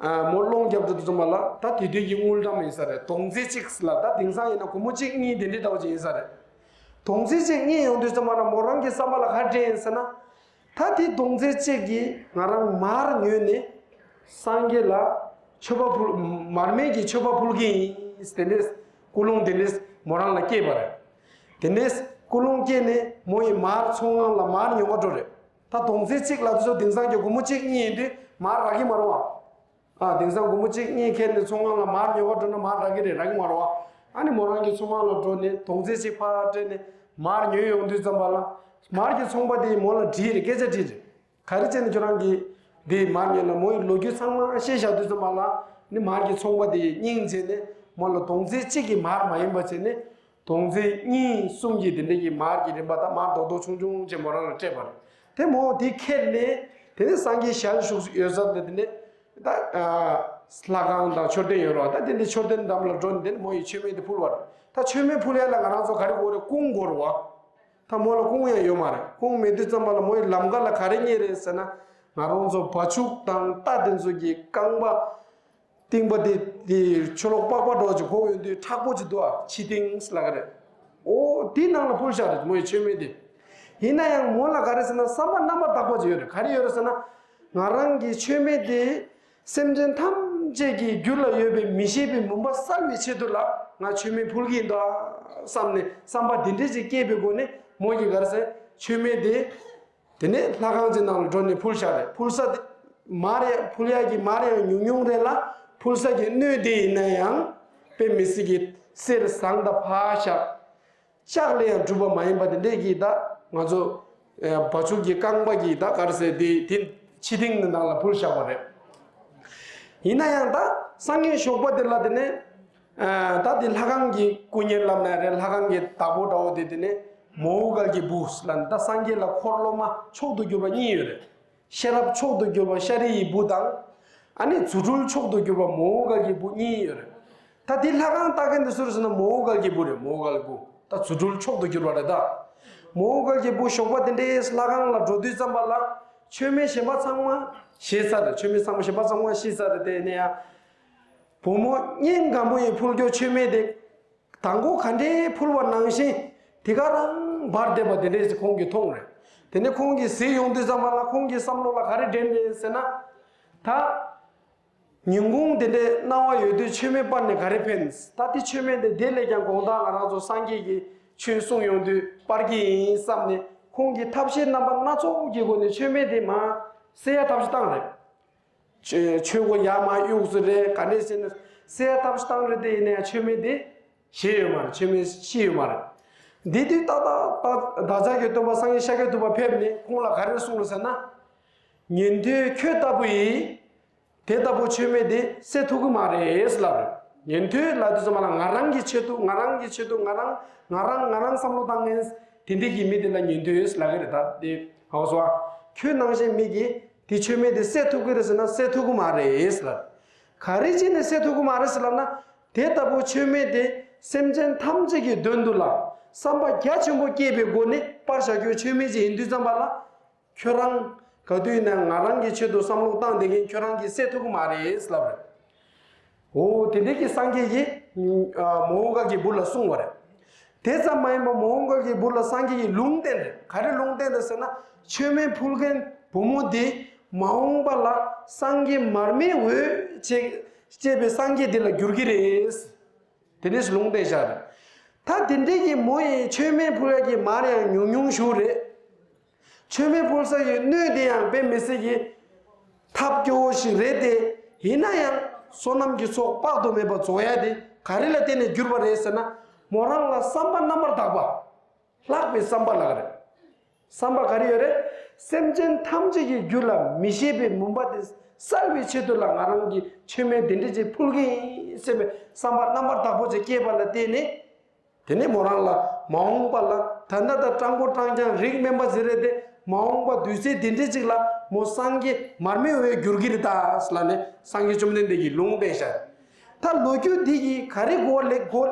ཨ། མོ་སློང་རྒྱབ་འགྲོ་དུས་ཙམ་པ་ལ་ད་དེ་དུས་ཀྱི་དངུལ་ཀྲམ་ཡིན་ས་རེད། དོང་ཙེ་གཅིག་ལ་ད་དེང་སང་ཡིན་ན་སྒོར་མོ་གཅིག་གཉིས་དེ་འདྲས་འདྲ་བོ་ཅིག་ཡིན་ས་རེད། དོང་ཙེ་གཅིག་རྙེད་ཡོང་དུས་ཙམ་པ་ལ་མོ་རང་གི་བསམ་པ་ལ་ག་རེ་དྲན་ཡིན་ཟེར་ན། ད་དེ་དོང་ཙེ་གཅིག་གིས་ང་རང་མར་ཉོས་ནས་སངས་རྒྱས་ལ་མཆོད་པ་ཕུལ། མར་མེ་གི་མཆོད་པ་ཕུལ་གྱི་ཡིན། དེ་འདྲས་ཀུན་སློང་དེ་འདྲས་མོ་རང་ལ་སྐྱེས་པ་རེད། དེ་འདྲས་ཀུན་སློང་སྐྱེས་ནས་མོ་ཡི་མར་ཚོང་ཁང་ལ་མར་ཉོ་ག་འགྲོ་རེད། ད་དོང་ཙེ་གཅིག་ལབ་དུས་ཚོད་དེང་སང་གི་སྒོར་མོ་གཅིག་གཉིས་ཡིན་དུས་མར་རག་གི་མ་རེད་བ། ཨ། དེང་སང་སྒོར་མོ་གཅིག་གཉིས་ཁྱེར་ནས་ཚོང་ཁང་ལ་མར་ཉོ་ག་འགྲོ་ན་མར་རག་གི་རེད། རག་གི་མ་རེད་བ། ཨ་ནི་མོ་རང་གི་ཚོང་ཁང་ལ་འགྲོ་ནས་དོང་ཙེ་གཅིག་ཕར་སྤྲད་ནས་མར་ཉོས་ཡོང་དུས་ཙམ་པ་ལ། མར་གྱི་ཚོང་པ་དེས་མོ་ལ་དྲིས་རེད། སྐད་ཆ་དྲིས་རེད། ག་རེ་བྱས་ནས་ཁྱོད་རང་གིས་འདི་མར་ཉོས་ན། མོ་ཡི་ལོ་རྒྱུས་ཚང་མ་བཤད་བཞག་དུས་ཙམ་པ་ལ། ནི་མར་གྱི་ཚོང་པ་དེས་སྙིང་རྗེ་ནས་མོ་ལ་དོང་ཙེ་གཅིག་གི་མར་མ་ཡིན་པ་བྱས་ནས། དོང་ཙེ་གཉིས་གསུམ་གྱི་དེ་འདྲ་གི་མར་གྱི་རིན་པ་དང་མར་རྡོག་རྡོག་ཆུང་ཆུང་བྱས་མོ་རང་ལ་སྤྲད་པ་རེད། དེ་མོ་དེ་ཁྱེར་ནས་དེ་ནས་སངས་རྒྱས་ཞལ་བཞུགས་ཡོད་ས་དེ་དེ་ནས་ད་ལྷ་ཁང་དང་མཆོད་རྟེན་ཡོད་རེད་བ། ད་དེ་འདྲ་མཆོད་རྟེན་འགྲམ་ལ་འགྲོ་ནས་དེ་ནས་མོ་ཡི་མཆོད་མེ་དེ་ཕུལ་བ་རེད། ད་མཆོད་མེ་ཕུལ་ཡ་ལ་ང་རང་ཚོ་ག་རེ་དགོས་རེད། སྐུང་དགོས་རེད་བ། ད་མོ་ལ་སྐུང་ཡ་ཡོད་མ་རེད། སྐུང་མེད་དུས་ཙམ་པ་ལ་མོ་ཡི་ལམ་ཁ་ལ་ག་རེ་རྙེད་རེད་ཟེར་ན། ང་རང་ཚོ་བ་ཕྱུགས་དང་རྟ་དེ་ཚོ་གི་རྐང་པ། རྟིང་པ་དེ་དེ་ཆུ་ལོག་པགས་པ་འདྲ་བོ་ཅིག་གོག་ཡོང་དུས་མཁྲེགས་པོ་ཅིག་འདུག་ཨ། ཕྱི་ཐིང་ལབ་ཀྱི་རེད། འོ་དེའི་ནང་ལ་ཕུལ་བཞག་རེད་མོ་ཡི་མཆོད་མེ་དེ། ཡིན་ན་ཡང་མོ་ལ་ག་རེ་ཟེར་ན་བསམ་པ་རྣམ་པར་དག་པ་ཅིག་ཡོད་རེད། ག་རེ་ཡོད་རེད་ཟེར་ན། ང་རང་གི་མཆོད་མེ་དེ་སེམས་ཅན་ཐམས་ཅད་ཀྱི་རྒྱུད་ལ་ཡོད་པའི་མི་ཤེས་པའི་མུན་པ་སེལ་བའི་ཆེད་དུ་ལ་ང་མཆོད་མེ་ཕུལ་གྱི་ཡིན་དོ་བསམ་ནས་བསམ་པ་དེ་འདྲས་ཅིག་སྐྱེས་པའི་སྒོ་ནས་མོ་ཡིས་ག་རེ་ཟེར། མཆོད་མེ་དེ། དེ་ནས་ལྷ་ཁང་གི་ནང་ལ་འགྲོ་ནས་ཕུལ་བཞག་རེད། ཕུལ་ས་དེ་མར་ཡང་ཕུལ་ཡག་གི་མར་ཡང་ཉུང་ཉུང་རེད་ལ། ཕུལ་ས་གི་སྣོད་དེ་ཡིན་ན་ཡང་དཔེ་མི་སྲིད་ཀྱི་གསེར་ཟངས་དང་ཕག་ཤ་ལྕགས་ལས་ཡང་གྲུབ་པ་མ་ཡིན་པ་དེ་འདྲས་ཀྱིས་ད་ང་ཚོ་ཨ་བ་ཕྱུགས་ཀྱི་རྐང་པ་གིས་ད་ག་རེ་ཟེར་དེ་དེ་ཕྱི་ཐིང་ནང་ལ་ཕུལ་བཞག་པ་རེད། ཡིན་ན་ཡང་ད་སངས་རྒྱས་ཞོགས་པ་དེ་ལ་དེ་ནས། ཨ་ད་དེ་ལྷ་ཁང་གི་སྐུ་བརྙན་ལབ་ན་རེད། ལྷ་ཁང་གི་བདག་པོ་འདྲ་བོ་དེ་དེ་ནས་མོའུ་འགལ་གྱི་བུ་ལབ་ནས། ད་སངས་རྒྱས་ལ་འཁོར་སློབ་མ་མཆོག་ཏུ་གྱུར་པ་གཉིས་ཡོད་རེད། ཤེས་རབ་མཆོག་ཏུ་གྱུར་པ་ཤཱ་རི་ཡི་བུ་དང་། ཨ་ནི་རྫུ་འཕྲུལ་མཆོག་ཏུ་གྱུར་པ་མོའུ་འགལ་གྱི་བུ་གཉིས་ཡོད་རེད། ད་དེ་ལྷ་ཁང་བཏགས་མཁན་དེ་སུ་རེད་ཟེར་ན་མོའུ་འགལ་གྱི་བུ་རེད། མོའུ་འགལ་གྱི་བུ་ད་རྫུ་འཕྲུལ་མཆོག་ཏུ་གྱུར་པ་རེད་ད། མོའུ་འགལ་གྱི་བུ་ཞོགས་པ་དེ་འདྲའི་ལྷ་ཁང་ལ་འགྲོ་དུས་ཙམ་པ་ལ་མཆོད་མེ་གཞན་པ་ཚང་མ་ཤེས་ཚར་རེད། མཆོད་མེ་ཚང་མ་གཞན་པ་ཚང་མ་ཤེས་ཚར་རེད། དེ་ནས་ཡང་བུ་མོ་སྙིང་སྒམ་པོ་ཡིས་ཕུལ་རྒྱུ་མཆོད་མེ་དེ་དང་པོ་ག་འདྲའི་ཕུལ་བ་ནང་བཞིན་དེ་ག་རང་འབར་བསྡད་པ་དེ་འདྲས་ཁོང་གིས་མཐོང་རེད། དེ་ནས་ཁོང་གིས་གཟིགས་ཡོང་དུས་ཙམ་པ་ལ་ཁོང་གི་བསམ་བློ་ལ་ག་རེ་དྲན་རེད་ཟེར་ན། ད་ཉིན་གུང་དེ་འདྲའི་སྣང་བ་ཡོད་དུས་མཆོད་མེ་སྤར་ནས་ག་རེ་ཕན། ད་དེ་མཆོད་མེ་དེ་དེ་ལས་ཀྱང་དགོང་དག་ང་རང་ཚོ་སངས་རྒྱས་ཀྱི་ཆོས་གསུང་ཡོང་དུས་སྤར་གྱི་ཡིན་བསམ་ནས་ཁོང་གིས་ཐབས་ཤེས་རྣམ་པ་སྣ་ཚོགས་ཀྱི་སྒོ་ནས་མཆོད་མེ་དེ་མར་སེལ་ཡ་ཐབས་ཤེས་བཏང་རེད། ཆོས་ཆོས་སྒོ་ཡར་མར་གཡུགས་སུ་རེད། ག་འདྲས་ཟེར་ན་སེལ་ཐབས་ཤེས་བཏང་རེད། དེ་ཡིན་ནའི་མཆོད་མེ་དེ་ཞི་ཡོད་མ་རེད། མཆོད་མེ་ཤི་ཡོད་མ་རེད། འདི་དུས་ཏག་ཏག་ཏག་བདག་ཅག་གི་སྟོན་པ་སངས་རྒྱས་ཤཱཀྱ་ཐུབ་པ་ཕེབས་ནས་ཁོང་ལ་ག་རེ་གསུངས་རེད་ཟེར་ན། ཉན་ཐོས་ཁྱོད་ལྟ་བུ་ཡིས་དེ་ལྟ་བུ་མཆོད་མེ་དེ་སེལ་ཐུབ་ཀྱི་མ་རེད་ལབ་རེད། ཉན་ཐོས་ལབ་དུས་ཙམ་པ་ལ་ང་རང་གི་ཆེད་དུ་ང་རང་གི་ཆེད་དུ་ང་རང་ང་རང་ང་རང་བསམ་བློ་བཏང་མཁན་དེ་འདྲས་ཀྱི་མི་དེ་ལ་ཉན་ཐོས་ལབ་ཀྱི་རེད། ད་དེ་ཧ་གོ་སོང་ཨ། ཁྱོད་ནང་བཞིན་མི་གིས་དེ་མཆོད་མེ་དེ་སེལ་ཐུབ་ཀྱི་རེད་ཟེར་ན་སེལ་ཐུབ་ཀྱི་མ་རེད་ལབ། ག་རེ་བྱས་ནས་སེལ་ཐུབ་ཀྱི་མ་རེད་ཟེར་ལབ་ན། དེ་ལྟ་བུ་མཆོད་མེ་དེ་སེམས་ཅན་ཐམས་ཅད་ཀྱི་དོན་དུ་ལ་བསམ་པ་རྒྱ་ཆེན་པོ་བསྐྱེད་པའི་སྒོ་ནས་སྤར་བཞག་རྒྱུ་མཆོད་མེ་ཅིག་ཡིན་དུས་ཙམ་པ་ལ། ཁྱོད་རང་ག་དུས་ཡིན་ན་ང་རང་གི་ཆེད་དུ་བསམ་བློ་བཏང་བསྡད་མཁན་ཁྱོད་རང་གིས་སེལ་ཐུབ་ཀྱི་མ་རེད་ལབ་རེད། འོ་དེ་འདྲའི་གི་སངས་རྒྱས་ཀྱིས་མོའུ་འགལ་གྱི་བུ་ལ་གསུངས་པ་རེད། དེ་ཙམ་མ་ཡིན་པར་མོའུ་འགལ་གྱི་བུ་ལ་སངས་རྒྱས་ཀྱིས་ལུང་བསྟན་རེད། ག་རེ་ལུང་བསྟན་རེད་ཟེར་ན། མཆོད་མེ་ཕུལ་མཁན་བུ་མོ་འདི་མ་འོངས་པ་ལ་སངས་རྒྱས་མར་མེའི་འོད་ཅེས་བྱས་པའི་སངས་རྒྱས་འདི་ལ་འགྱུར་གྱི་རེད། དེ་འདྲས་ལུང་བསྟན་བཞག་རེད། ད་དེ་འདྲས་ཀྱི་མོ་ཡིས་མཆོད་མེ་ཕུལ་ཡག་གི་མར་ཡང་ཉུང་ཉུང་ཞིག་རེད། མཆོད་མེ་ཕུལ་ས་ཡི་སྣོད་དེ་ཡང་དཔེ་མི་སྲིད་ཀྱི་ཐབས་སྐྱོ་བོ་ཞིག་རེད་དེ། ཡིན་ན་ཡང་བསོད་ནམས་ཀྱི་ཚོགས་དཔག་ཏུ་མེད་པ་རྫོགས་ཡ་དེ་ག་རེ་ལ་བརྟེན་ནས་གྱུར་པ་རེད་ཟེར་ན། མོ་རང་ལ་བསམ་པ་རྣམ་པར་དག་པ། ལྷག་པའི་བསམ་པ་ལ་ག་རེ། བསམ་པ་ག་རེ་ཡོད་རེད། སེམས་ཅན་ཐམས་ཅད་ཀྱི་རྒྱུད་ལ་མི་ཤེས་པའི་མུན་པ་དེ་བསལ་བའི་ཆེད་དུ་ལ་ང་རང་གིས་མཆོད་མེ་དེ་འདྲ་ཅིག་ཕུལ་གྱི་ཡིན་ཟེར་བའི་བསམ་པ་རྣམ་པར་དག་པོ་ཅིག་སྐྱེས་པ་ལ་བརྟེན་ནས། དེ་ནས་མོ་རང་ལ་མ་འོངས་པ་ལ་ད་ལྟ་ད་སྤྲང་པོ་སྤྲང་རྐྱང་རིགས་དམན་པ་ཟེར་རེད་དེ། མ་འོངས་པ་དུས་ཚོད་དེ་འདྲ་ཅིག་ལ་མོ་སངས་རྒྱས་མར་མེ་འོད་འགྱུར་གྱི་རེད་ད་ལབ་ནས་སངས་རྒྱས་བཅོམ་ལྡན་འདས་ཀྱིས་ལུང་བསྟན་བཞག་ད་ལོ་རྒྱུས་འདི་ཡིས་ག་རེ་གོ་ལེགས་གོ་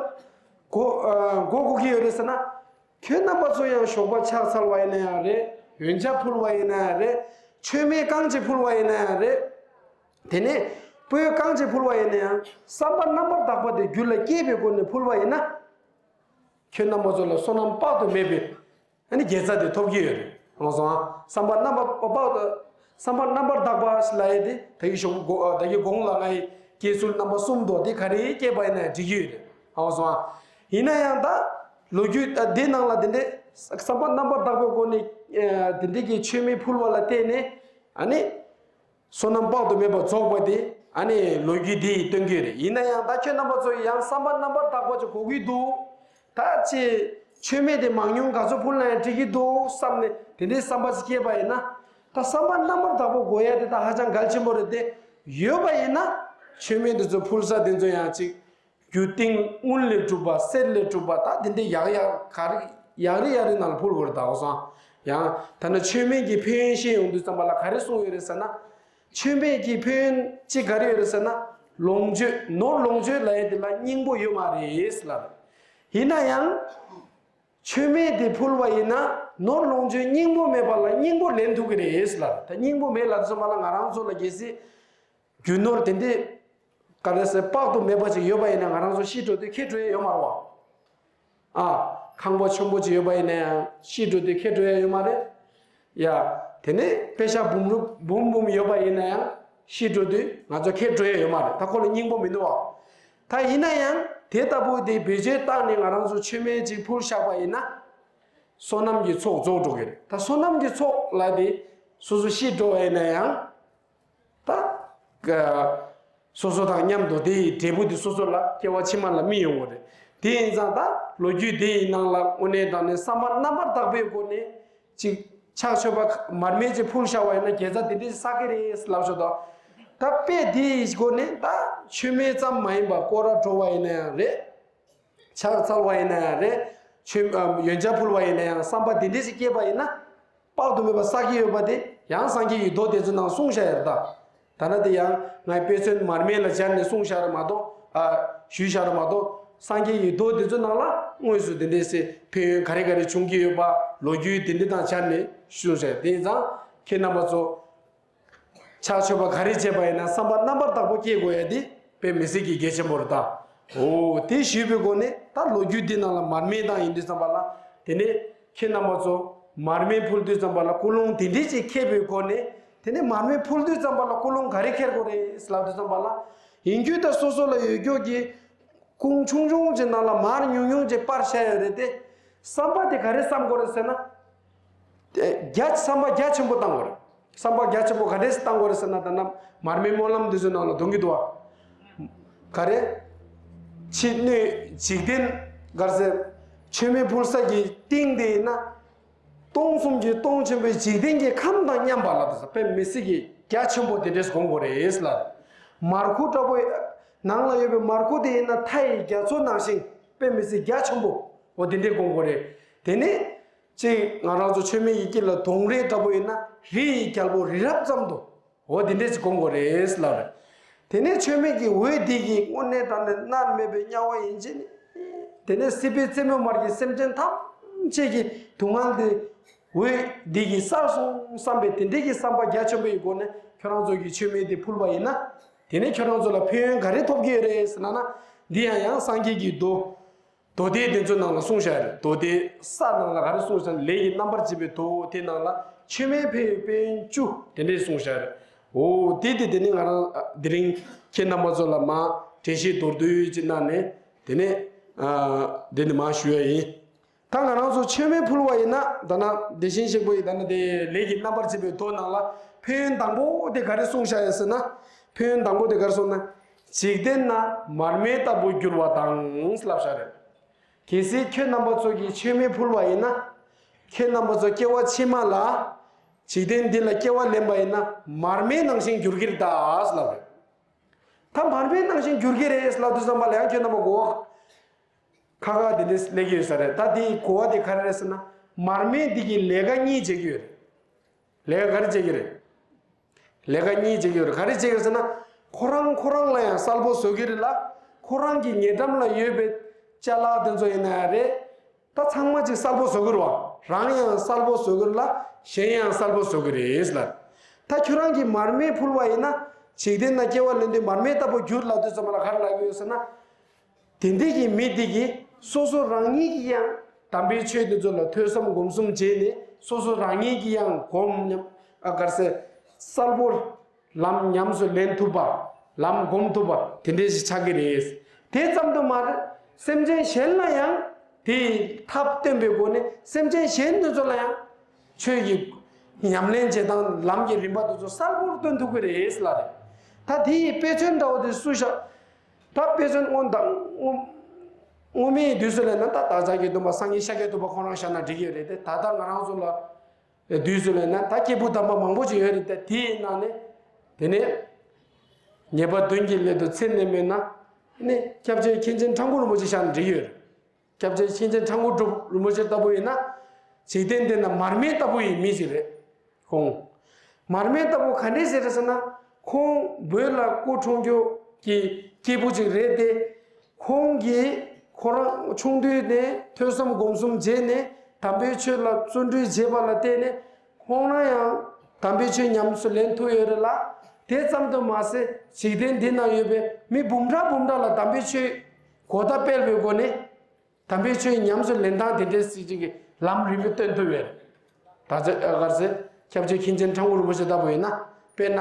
གོ་གོ་གོ་གི་ཡོད་རེད་ཟེར་ན། ཁྱོད་རྣམ་པ་ཚོ་ཡང་ཞོགས་པ་ཕྱག་འཚལ་བ་ཡིན་ན་ཡང་རེད། ཡོན་ཆབ་ཕུལ་བ་ཡིན་ན་ཡང་རེད། མཆོད་མེ་རྐང་གཅིག་ཕུལ་བ་ཡིན་ན་ཡང་རེད། དེ་ནས་སྤོས་རྐང་གཅིག་ཕུལ་བ་ཡིན་ན་ཡང་བསམ་པ་རྣམ་པར་དག་པ་དེ་རྒྱུད་ལ་སྐྱེས་པའི་སྒོ་ནས་ཕུལ་བ་ཡིན་ན། ཁྱོད་རྣམ་པ་ཚོ་ལ་བསོད་ནམས་དཔག་ཏུ་མེད་པའི་ཨ་ནི་དགེ་རྩ་དེ་ཐོབ་ཀྱི་ཡོད་རེད། ཧ་གོ་སོང་ཨ། བསམ་པ་རྣམ་པར་དཔག་ཏུ་བསམ་པ་རྣམ་པར་དག་པ་ལབ་ཡས་དེ་ད་གི་ཞོགས་གོ་ད་གི་གོང་ལ་ང་ཡི་སྐྱེས་ཚུལ་རྣམ་པ་གསུམ་དོ་དེ་ག་རེ་སྐྱེས་པ་ཡིན་ན་ཡང་འགྲིག་གི་ཡོད་རེད། ཧ་གོ་སོང་ཨ། ཡིན་ན་ཡང་ད་ལོ་རྒྱུས་ད་དེ་ནང་ལ་དེ་འདྲའི་བསམ་པ་རྣམ་པར་དག་པའི་སྒོ་ནས་དེ་འདྲའི་གི་མཆོད་མེ་ཕུལ་བ་ལ་བརྟེན་ནས་ཨ་ནི། བསོད་ནམས་དཔག་ཏུ་མེད་པ་རྫོགས་པ་དེ་ཨ་ནི་ལོ་རྒྱུས་འདི་ཡིས་སྟོན་གྱི་རེད། ཡིན་ན་ཡང་ད་ཁྱོད་རྣམ་པ་ཚོ་ཡིས་ཡང་བསམ་པ་རྣམ་པར་དག་པ་ཅིག་གོ་གི་འདུག་ད་ཅི་མཆོད་མེ་དེ་མང་ཉུང་ག་ཚོད་ཕུལ་ན་ཡང་འགྲིག་གི་འདུག་བསམ་ནས་དེ་འདྲའི་བསམ་པ་ཅིག་སྐྱེས་པ་ཡིན་ན། ད་བསམ་པ་རྣམ་པར་དག་པོ་དགོས་ཡ་དེ་ད་ཧ་ཅང་གལ་ཆེན་པོ་རེད་དེ། ཡོད་པ་ཡིན་ན་མཆོད་མེ་འདི་ཚོ་ཕུལ་ས་དེ་ཚོ་ཡང་ཅིག་རྒྱུ་ཏིང་དངུལ་ལས་གྲུབ་པ་གསེར་ལས་གྲུབ་པ་ད་དེ་འདྲའི་ཡག་ཡག་ག་རེ་ཡག་རེ་ཡག་རེ་ནང་ལ་ཕུལ་དགོས་རེད། ད་འོ་སོང་ཡང་ད་ནི་མཆོད་མེ་གི་ཕན་ཡོན་བཤད་ཡོང་དུས་ཙམ་པ་ལ་ག་རེ་གསུངས་ཡོད་རེད་ཟེར་ན། མཆོད་མེ་གི་ཕན་ཡོན་གཅིག་ག་རེ་ཡོད་རེད་ཟེར་ན། ལོངས་སྤྱོད་ནོར་ལོངས་སྤྱོད་ལབ་ཡས་དེ་ལ་སྙིང་པོ་ཡོད་མ་རེད་ལབ། ཡིན་ན་ཡང་། མཆོད་མེ་དེ་ཕུལ་བ་ཡིན་ན་ནོར་ལོངས་སྤྱོད་སྙིང་པོ་མེད་པ་ལ་སྙིང་པོ་ལེན་ཐུབ་ཀྱི་རེད་ལབ། ད་སྙིང་པོ་མེད་ལབ་དུས་ཙམ་པ་ལ་ང་རང་ཚོ་ལ་གལ་སྲིད་རྒྱུ་ནོར་དེ་འདྲའི་ག་རེ་ཟེར་དཔག་ཏུ་མེད་པ་ཅིག་ཡོད་པ་ཡིན་ན་ང་རང་ཚོ་ཤི་འགྲོ་དུས་ཁྱེར་འགྲོ་ཡས་ཡོད་མ་རེད་བ། ཨ། ཁང་པ་ཆེན་པོ་ཅིག་ཡོད་པ་ཡིན་ན་ཡང་ཤི་འགྲོ་དུས་ཁྱེར་འགྲོ་ཡས་ཡོད་མ་རེད། ཡ། དེ་ནས་པེ་ཤག་འབུམ་རུབ་འབུམ་འབུམ་ཡོད་པ་ཡིན་ན་ཡང་ཤི་འགྲོ་དུས་ང་ཚོ་ཁྱེར་འགྲོ་ཡས་ཡོད་མ་རེད། ད་ཁོ་ལ་སྙིང་པོ་མི་འདུག་བ། ད་ཡིན་ན་ཡང་དེ་ལྟ་བུ་དེ་བེད་སྤྱོད་བཏང་ནས་ང་རང་ཚོ་མཆོད་མེ་ཅིག་ཕུལ་བཞག་པ་ཡིན་ན། བསོད་ནམས་ཀྱི་ཚོགས་རྫོགས་འགྲོ་གི་རེད། ད་བསོད་ནམས་ཀྱི་ཚོགས་ལ་དེ་སོ་སོ་ཤི་འགྲོ་བ་ཡིན་ན་ཡང་། ད་ག་སོ་སོ་དང་མཉམ་དུ་དེ་ཡི་འབྲས་བུ་དེ་སོ་སོ་ལ་སྐྱེ་བ་ཕྱི་མ་ལ་སྨིན་ཡོང་གི་རེད། དེ་ཡིན་ཙང་ད་ལོ་རྒྱུས་དེ་ཡི་ནང་ལ་དངོས་གནས་དྲང་གནས་བསམ་པ་རྣམ་པར་དག་པའི་སྒོ་ནས་ཅིག་ཕྱག་མཆོད་པ་མར་མེ་ཅིག་ཕུལ་བཞག་པ་ཡིན་ན་དགེ་རྩ་དེ་འདྲ་ཞིག་བསགས་ཀྱི་རེད་ལབ་ཤོག་དང་། ད་དཔེ་དེ་ཡི་སྒོ་ནས་ད་མཆོད་མེ་ཙམ་མ་ཡིན་པར་སྐོར་ར་འགྲོ་བ་ཡིན་ན་ཡང་རེད། ཕྱག་འཚལ་བ་ཡིན་ན་ཡང་རེད། མཆོད་ཨ་ཡོན་ཆབ་ཕུལ་བ་ཡིན་ན་ཡང་བསམ་པ་འདི་འདྲ་ཞིག་སྐྱེས་པ་ཡིན་ན། དཔག་ཏུ་མེད་པ་བསགས་ཀྱི་ཡོད་པ་དེ་ཡང་སངས་རྒྱས་ཀྱི་མདོ་སྡེ་མཛོད་ནང་གསུངས་བཞག་ཡོད་རེད་ད། ད་ནི་དེ་ཡང་ངའི་དཔེ་མཚོན་མར་མེ་ལ་སྦྱར་ནས་གསུངས་བཞག་རེད་མ་གཏོགས། ཨ་ ཞུས་བཞག་ར་མ་གཏོགས། སངས་རྒྱས་ཀྱི་མདོ་དེ་ཚོ་ནང་ལ་དངོས་སུ་དེ་འདྲའི་སེ་ཕན་ཡོན་ག་རེ་ག་རེ་བྱུང་གི་ཡོད་པ་ལོ་རྒྱུས་དེ་འདྲ་དང་སྦྱར་ནས་ཞུས་ཟེར། དེ་ཡིན་ཙང་ཁྱེད་རྣམ་པ་ཚོ། ཕྱག་མཆོད་པ་ག་རེ་བྱས་པ་ཡིན་ན་བསམ་པ་རྣམ་པར་དག་པོ་སྐྱེ་དགོས་ཡ་དེ་དཔེ་མི་སྲིད་ཀྱི་གལ་ཆེན་པོ་རེད་ད། འོ་དེ་ཞུས་པའི་སྒོ་ནས་ད་ལོ་རྒྱུས་འདི་ནང་ལ་མར་མེ་དང་ཡིན་དུས་ཙམ་པ་ལ། དེ་ནས་ཁྱེད་རྣམ་པ་ཚོ་མར་མེ་ཕུལ་དུས་ཙམ་པ་ལ་ཀུན་སློང་དེ་འདྲས་ཅིག་འཁྱེར་བའི་སྒོ་ནས། དེ་ནས་མར་མེ་ཕུལ་དུས་ཙམ་པ་ལ་ཀུན་སློང་ག་རེ་འཁྱེར་དགོས་རེད་ལབ་དུས་ཙམ་པ་ལ། ཡིན་རྒྱུ་ད་སོ་སོ་ལ་ཡོད་རྒྱུ་གི་ཁུང་ཆུང་ཆུང་ཅིག་ནང་ལ་མར་ཉུང་ཉུང་ཅིག་སྤར་བཞག་ཡོད་རེད་དེ། བསམ་པ་དེ་ག་རེ་བསམ་དགོས་རེད་ཟེར་ན། དེ་རྒྱ་བསམ་པ་རྒྱ་ཆེན་པོ་བཏང་དགོས་རེད། བསམ་པ་རྒྱ་ཆེན་པོ་ག་འདྲས་བཏང་དགོས་རེད་ཟེར་ན། ད་ནམ་མར་མེ་སྨོན་ལམ་འདི་ཚོའི་ནང་ལ་འདོན་གྱི་འདུག་བ། ག་རེ། ཕྱི་སྣོད་འཇིག་རྟེན་ག་རེ་ཟེར། མཆོད་མེ་ཕུལ་ས་ཀྱི་སྟེང་དེ་ཡིན་ན། སྟོང་གསུམ་གྱི་སྟོང་ཆེན་པོའི་འཇིག་རྟེན་གྱི་ཁམས་དང་མཉམ་པ་ལ། དེ་ས་དཔེ་མི་སྲིད་ཀྱི་རྒྱ་ཆེན་པོ་དེ་འདྲས་སྒོམ་དགོས་རེད་ལ། མར་ཁུ་འདྲ་པོ་ནང་ལ་ཡོད་པའི་མར་ཁུ་དེ་ཡིན་ན་མཐའ་ཡི་རྒྱ་མཚོ་ནང་བཞིན་དཔེ་མི་སྲིད་རྒྱ་ཆེན་པོ། འོ་དེ་འདྲས་སྒོམ་དགོས་རེད། དེ་ནས། གཅིག་ང་རང་ཚོ་མཆོད་མེ་ཡི་དཀྱིལ་ལ་དོང་རས་འདྲ་པོ་ཡིན་ན་རི་ཡི་རྒྱལ་པོ་རི་རབ་ཙམ་དུ། འོ་དེ་འདྲས་ཅིག་སྒོམ་དགོས་རེད་ལབ་རེད། དེ་ནས་མཆོད་མེ་གི་འོད་འདི་གིས་དངོས་གནས་དྲང་གནས་མནར་མེད་པའི་དམྱལ་བ་ཡན་ཆད་ནས། དེ་ནས་སྲིད་པའི་རྩེ་མོ་མར་གྱི་སེམས་ཅན་ཐམས་ཅད་ཀྱི་སྡུག་བསྔལ་དེ་འོད་འདི་གིས་བསལ་སོང་བསམ་པའི་དེ་འདྲས་ཀྱི་བསམ་པ་རྒྱ་ཆེན་པོ་ཡི་སྒོ་ནས་ཁྱོད་རང་ཚོ་གིས་མཆོད་མེ་དེ་ཕུལ་བ་ཡིན་ན། དེ་ནས་ཁྱོད་རང་ཚོ་ལ་ཕན་ཡོན་ག་རེ་ཐོབ་ཀྱི་ཡོད་རེད་ཟེར་ན་ན། འདི་ཡང་ཡང་སངས་རྒྱས་ཀྱི་མདོ། མདོ་སྡེ་དེ་ཚོའི་ནང་ལ་གསུངས་བཞག་རེད། མདོ་སྡེ་ས་ནང་ལ་ག་རེ་གསུངས་བཞག་ན། ལས་ཀྱི་རྣམ་པར་འབྱེད་པའི་མདོ་དེ་ནང་ལ་མཆོད་མེ་ཕན་ཡོན་བཅུ་དེ་འདྲས་གསུངས་བཞག་རེད། འོ་དེ་དེ་དེ་ནས་ང་རང་དེ་རིང་ཁྱེད་རྣམ་པ་ཚོ་ལ་མ་འགྲེལ་བཤད་མདོར་བསྡུས་ཅིག་གནང་ནས། དེ་ནས་དེ་ནས་མ་ཞུ་ཡ་ཡིན། ད་ང་རང་ཚོ་མཆོད་མེ་ཕུལ་བ་ཡིན་ན། ད་ན་དེ་བཞིན་གཤེགས་པ་ཡི་ད་ན་དེ་ལས་ཀྱི་རྣམ་པར་འབྱེད་པའི་མདོ་ནང་ལ་ཕན་ཡོན་དང་པོ་དེ་ག་རེ་གསུངས་བཞག་ཡོད་ཟེར་ན། ཕན་ཡོན་དང་པོ་དེ་ག་རེ་གསུངས་ན། འཇིག་རྟེན་ན་མར་མེ་ལྟ་བུར་འགྱུར་བ་དང་ལབ་བཞག་རེད། གལ་སྲིད་ཁྱེད་རྣམ་པ་ཚོ་གིས་མཆོད་མེ་ཕུལ་བ་ཡིན་ན། ཁྱེད་རྣམ་པ་ཚོ་སྐྱེ་བ་ཕྱི་མ་ལ། འཇིག་རྟེན་འདི་ལ་སྐྱེ་བ་ལེན་པ་ཡིན་ན་མར་མེ་ནང་བཞིན་འགྱུར་གྱི་རེད་ད་ལབ་རེད། ད་མར་མེ་ནང་བཞིན་འགྱུར་གྱི་རེད་ལབ་དུས་ཙམ་པ་ལ་ཡང་ཁྱེད་རྣམ་པ་གོ། ཁ་ཁ་དེ་འདྲས་སླེབས་ཀྱི་ཡོད་ས་རེད། ད་དེའི་གོ་བ་དེ་ག་རེ་རེད་ཟེར་ན། མར་མེ་འདི་གིས་ལས་ཀ་གཉིས་བྱེད་ཀྱི་ཡོད་རེད། ལས་ཀ་ག་རེ་བྱེད་ཀྱི་རེད། ལས་ཀ་གཉིས་བྱེད་ཀྱི་ཡོད་རེད། ག་རེ་བྱེད་ཀྱི་རེད་ཟེར་ན། ཁོ་རང་ཁོ་རང་ལ་ཡང་གསལ་པོ་བཟོ་གི་རེད་ལ། ཁོ་རང་གི་ཉེ་འགྲམ་ལ་ཡོད་པའི་ཅ་ལག་དེ་ཚོ་ཡིན་ན་ཡང་རེད། ད་ཚང་མ་ཅིག་གསལ་པོ་བཟོ་གི་རེད་བ། རང་ཡང་གསལ་པོ་བཟོ་གི་རེད་ལ། གཞན་ཡང་གསལ་པོ་བཟོ་གི་རེད་ལ། ད་ཁྱོད་རང་གིས་མར་མེ་ཕུལ་བ་ཡིན་ན། འཇིག་རྟེན་ན་སྐྱེ་བ་ལེན་དུས་མར་མེ་ལྟ་བུར་འགྱུར་ལབ་དུས་ཙམ་པ་ལ་ག་རེ་ལབ་ཀྱི་ཡོད་ཟེར་ན། དེ་འདྲས་ཀྱི་མི་དེ་གིས་སོ་སོ་རང་ཉིད་ཀྱིས་ཡང་དམ་པའི་ཆོས་དེ་ཚོ་ལ་ཐོས་བསམ་སྒོམ་གསུམ་བྱས་ནས། སོ་སོ་རང་ཉིད་ཀྱིས་ཡང་སྒོམ་ཉམས། ཨ་ག་རེ་ཟེར། གསལ་པོར་ལམ་ཉམས་སུ་ལེན་ཐུབ་པ། ལམ་སྒོམ་ཐུབ་པ་དེ་འདྲས་ཞིག་ཆགས་ཀྱི་རེད། དེ་ཙམ་དུ་མ་རེད། སེམས་ཅན་གཞན་ལ་ཡང་དེའི་ཐབས་སྟོན་པའི་སྒོ་ནས་སེམས་ཅན་གཞན་དེ་ཚོ་ལ་ཡང་ཆོས་ཀྱི་ཉམས་ལེན་བྱེད་སྟངས་ལམ་གྱི་རིམ་པ་དེ་ཚོ་གསལ་པོར་སྟོན་ཐུབ་ཀྱི་རེད་ལབ་རེད། ད་དེ་ཡི་དཔེ་མཚོན་འདྲ་བོ་དེ་སུ་བཞག་ད་དཔེ་མཚོན་སྔོན་དང་སྔོན་སྔོན་མའི་དུས་སུ་ལབ་ན། ད་བདག་ཅག་གི་སྟོན་པ་སངས་རྒྱས་ཤཱཀྱ་ཐུབ་པ་ཁོང་རང་བཞག་ན་འགྲིག་གི་ཡོད་རེད་དེ། ད་ལྟ་ང་རང་ཚོ་ལ་དུས་སུ་ལབ་ན་ད་སྐྱེས་བུ་དམ་པ་མང་པོ་ཅིག་ཡོད་རེད་དེ། དེའི་ནང་ནས་དེ་ནས་ཉེས་པ་བདུན་གྱི་སླད་དུ་ཚེ་གནས་མེད་ན། ནི་སྐྱབས་རྗེ་མཁན་ཆེན་ཁྲ་འགུ་རིན་པོ་ཆེ་བཞག་ན་འགྲིག་གི་ཡོད་རེད། སྐྱབས་རྗེ་མཁན་ཆེན་ཁྲ་འགུ་སྒྲུབ་རིན་པོ་ཆེ་ལྟ་བུ་ཡིན་ན། འཇིག་རྟེན་འདི་ན་མར་མེ་ལྟ་བུ་ཡི་མི་ཞིག་རེད། ཁོང་། མར་མེ་ལྟ་བུ་ག་འདྲས་ཞིག་རེད་ཟེར་ན། ཁོང་བོད་ལ་སྐུ་འཁྲུངས་རྒྱུ་གི་སྐྱེས་བུ་ཅིག་རེད་དེ། ཁོང་གིས་ཁོ་རང་ཆུང་དུས་ནས་ཐོས་བསམ་སྒོམ་གསུམ་བྱས་ནས་དམ་པའི་ཆོས་ལ་བརྩོན་འགྲུས་བྱས་པ་ལ་བརྟེན་ནས། ཁོང་རང་ཡང་དམ་པའི་ཆོས་ཉམས་སུ་ལེན་ཐུབ་ཡོད་རེད་ལ། དེ་ཙམ་དུ་མ་ཟད་འཇིག་རྟེན་འདི་ན་ཡོད་པའི་མི་འབུམ་ཕྲག་འབུམ་ཕྲག་ལ་དམ་པའི་ཆོས་གོ་བརྡ་སྤེལ་བའི་སྒོ་ནས། དམ་པའི་ཆོས་ཉམས་སུ་ལེན་སྟངས་དེ་འདྲའི་སྲིད་ཅིག་གི་ལམ་རིམ་པ་སྟོན་ཐུབ་ཡོད། ད་ཆ་ག་རེ་ཟེར། སྐྱབས་རྗེ་མཁན་ཆེན་ཁྲ་འགུ་རིན་པོ་ཆེ་ལྟ་བུ་ཡིན་ན། དཔེར་ན་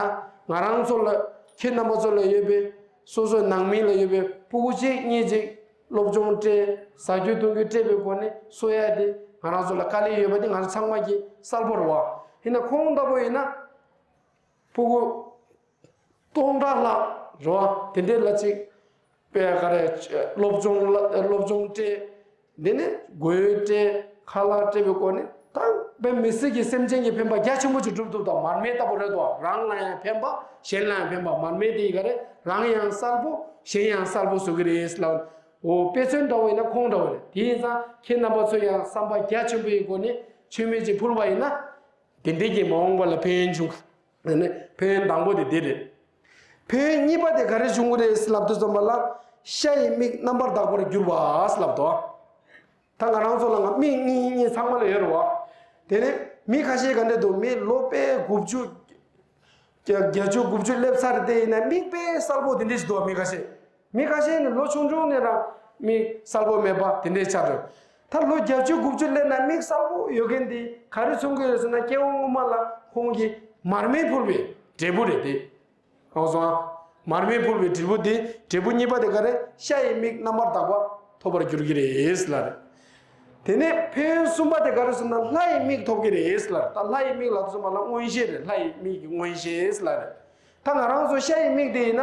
ང་རང་ཚོ་ལ། ཁྱེད་རྣམ་པ་ཚོ་ལ་ཡོད་པའི་སོ་སོའི་ནང་མི་ལ་ཡོད་པའི་སྤུ་གུ་གཅིག་གཉིས་ཅིག་སློབ་སྦྱོང་སྤྲད། ཟ་རྒྱུ་འཐུང་རྒྱུ་སྤྲད་པའི་སྒོ་ནས་གསོ་ཡ་དེ་ང་རང་ཚོ་ལ་དཀའ་ལས་ཡོད་པ་དེ་ང་ཚོ་ཚང་མ་གི་གསལ་པོ་རེད་བ། ཡིན་ན་ཁོང་ལྟ་བུ་ཡིན་ན། སྤུ་གུ་སྟོང་ཕྲག་ལྷག་རེད་བ། དེ་འདྲའི་ལ་ཅིག་དཔེ་ག་རེ། སློབ་སྦྱོང་ལ་སློབ་སྦྱོང་སྤྲད། འདི་ནི་གོས་སྤྲད། ཁ་ལག་སྤྲད་པའི་སྒོ་ནས་ད་དཔེ་མི་སྲིད་ཀྱི་སེམས་ཅན་གྱི་ཕན་པ་རྒྱ་ཆེན་པོ་ཅིག་སྒྲུབ་ཐུབ་དང་། མར་མེ་ལྟ་བུ་རེད་དོ། རང་ལ་ཡང་ཕན་པ། གཞན་ལ་ཡང་ཕན་པ། མར་མེ་དེ་ཡི་ག་རེ། རང་ཡང་གསལ་པོ། གཞན་ཡང་གསལ་པོ་བཟོ་གི་རེད་ལ། འོ་དཔེ་མཚོན་འདྲ་བོ་ཡིན་ན་ཁོང་འདྲ་བོ་རེད། དེ་ཡིན་ཙང་ཁྱེད་རྣམ་པ་ཚོ་ཡང་བསམ་པ་རྒྱ་ཆེན་པོའི་སྒོ་ནས་མཆོད་མེ་ཅིག་ཕུལ་བ་ཡིན་ན། དེ་འདྲའི་གི་མ་འོངས་པ་ལ་ཕན་ཡོན་འབྱུང་། ཨ་ནི་ཕན་ཡོན་དང་པོ་དེ་དེ་རེད། ཕན་ཡོན་གཉིས་པ་དེ་ག་རེ་བྱུང་གི་རེད་ལབ་དུས་ཙམ་པ་ལ། ཤ་ཡི་མིག་རྣམ་པར་དག་པར་གྱུར་པ་ལབ་དོ། ད་ང་རང་ཚོ་ལ་ང་མིག་གཉིས་གཉིས་ཚང་མ་ལ་ཡོད་རེད་བ། དེ་ནས་མི་ཁ་ཤས་ག་འདྲ་འདུག་མི་ལོ་དཔེ་དགུ་བཅུ། བརྒྱད་བརྒྱད་ཅུ་དགུ་བཅུ་སླེབས་ཚར་དེ་ཡིན་ན་མིག་དཔེ་གསལ་པོ་དེ་འདྲས་ཞིག་འདུག་བ། མི་ཁ་ཤས། མི་ཁ་ཤས་ནི་ལོ་ཆུང་ཆུང་ནས་རང་མིག་གསལ་པོ་མེད་པ་དེ་འདྲས་ཆགས་འགྲོ། ད་ལོ་བརྒྱད་ཅུ་དགུ་བཅུ་སླེབས་ན་མིག་གསལ་པོ་ཡོད་མཁན་དེ་ག་རེ་མཚོན་གྱི་ཡོད་ཟེར་ན། སྐྱེ་བ་སྔོན་མ་ལ་ཁོང་གི་མར་མེ་ཕུལ་བའི་འབྲས་བུ་རེད་དེ། ཧ་གོ་སོང་ཨ། མར་མེ་ཕུལ་བའི་འབྲས་བུ་དེ། འབྲས་བུ་གཉིས་པ་དེ་ག་རེ། ཤ་ཡི་མིག་རྣམ་པར་དག་པ་ཐོབ་པར་འགྱུར་གྱི་རེད་ལབ་རེད། དེ་ནས་ཕན་ཡོན་གསུམ་པ་དེ་ག་རེ་ཟེར་ན། ལྷ་ཡི་མིག་ཐོབ་ཀྱི་རེད་ལབ་རེད། ད་ལྷ་ཡི་མིག་ལབ་དུས་ཙམ་པ་ལ་མངོན་ཤེས་རེད། ལྷ་ཡི་མིག་གི་མངོན་ཤེས་ལབ་རེད། ད་ང་རང་ཚོ་ཤ་ཡི་མིག་དེ་ཡིན་ན་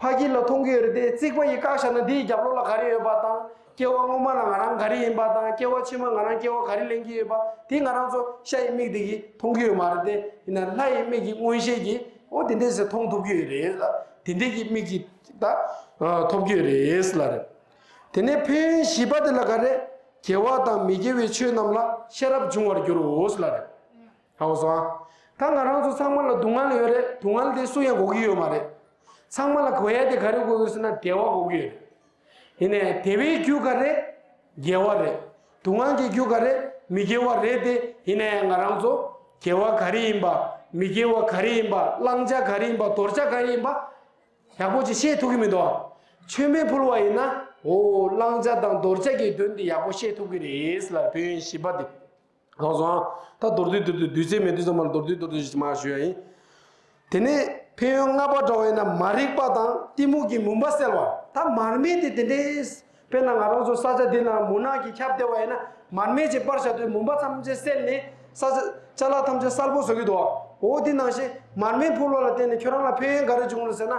ཕ་གི་ལ་མཐོང་གི་ཡོད་རེད་དེ། རྩིག་པ་ཡིས་བཀག་བཞག་ན་དེའི་རྒྱབ་ལོགས་ལ་ག་རེ་ཡོད་པ་དང་། སྐྱེ་བ་སྔོན་མ་ལ་ང་རང་ག་རེ་ཡིན་པ་དང་། སྐྱེ་བ་ཕྱི་མ་ང་རང་སྐྱེ་བ་ག་རེ་ལེན་གྱི་ཡོད་པ་དེ་ང་རང་ཚོ་ཤ་ཡི་མིག་དེ་གིས་མཐོང་གི་ཡོད་མ་རེད་དེ། ཡིན་ན་ལྷ་ཡི་མིག་གི་མངོན་ཤེས་ཀྱིས་འོ་དེ་འདྲས་སེ་མཐོང་ཐུབ་ཀྱི་ཡོད་རེད། དེ་འདྲས་ཀྱི་མིག་ཅིག་ད་ཐོབ་ཀྱི་ཡོད་རེད་ལབ་རེད། དེ་ནས་ཕན་ཡོན་བཞི་པ་དེ་ལ་ག་རེ། དགེ་བ་དང་མི་དགེ་བའི་ཆོས་རྣམས་ལ་ཤེས་རབ་འབྱུང་བར་འགྱུར་རོ་ལབ་རེད། ཧ་གོ་སོང་ཨ། ད་ང་རང་ཚོ་ཚང་མ་ལ་སྡུག་བསྔལ་ཡོད་རེད། སྡུག་བསྔལ་དེ་སུ་ཡང་དགོས་ཀྱི་ཡོད་མ་རེད། ཚང་མ་ལ་དགོས་ཡ་དེ་ག་རེ་དགོས་ཀྱི་ཡོད་ཟེར་ན་བདེ་བ་དགོས་ཀྱི་ཡོད་རེད། ཡིན་ནའི་བདེ་བའི་རྒྱུ་ག་རེ། དགེ་བ་རེད། སྡུག་བསྔལ་གྱི་རྒྱུ་ག་རེ། མི་དགེ་བ་རེད་དེ། ཡིན་ནའི་ང་རང་ཚོ་དགེ་བ་ག་རེ་ཡིན་པ། མི་དགེ་བ་ག་རེ་ཡིན་པ། བླང་བྱ་ག་རེ་ཡིན་པ། དོར་བྱ་ག་རེ་ཡིན་པ། ཡག་པོ་ཅིག་ཤེས་ཐུབ་ཀྱི་མི་འདུག་ཨ། མཆོད་མེ་ཕུལ་བ་ཡིན་ན། འོ་བླང་བྱ་དང་དོར་བྱ་གི་དོན་དེ་ཡག་པོ་ཤེས་ཐུབ་ཀྱི་རེད་ལབ་རེད། ཕན་ཡོན་བཞི་པ་དེ། ལགས་སོ། ད་མདོར་བསྡུས་མདོར་བསྡུས། དུས་ཚོད་མེད་དུས་ཙམ་པ་ལ་མདོར་བསྡུས་མདོར་བསྡུས་ཤིག་མར་ཞུ་ཡ་ཡིན། དེ་ནས་ཕན་ཡོན་ལྔ་པ་འདྲ་བ་ཡིན་ན། མ་རིག་པ་དང་གཏི་མུག་གི་མུན་པ་སེལ་བ། ད་མར་མེ་དེ་དེ་འདྲའི། དཔེར་ན་ང་རང་ཚོ་ས་ཆ་འདི་ན་མུན་ནག་གིས་ཁྱབ་བསྡད་པ་ཡིན་ན། མར་མེ་ཅིག་སྤར་བཞག་དུས་མུན་པ་ཐམས་ཅད་སེལ་ནས་ས་ཆ་ཅ་ལག་ཐམས་ཅད་གསལ་པོ་བཟོ་གི་འདུག་འོ་དེ་ནང་བཞིན་མར་མེ་ཕུལ་བ་ལ་བརྟེན་ནས་ཁྱོད་རང་ལ་ཕན་ཡོན་ག་རེ་བྱུང་རེད་ཟེར་ན།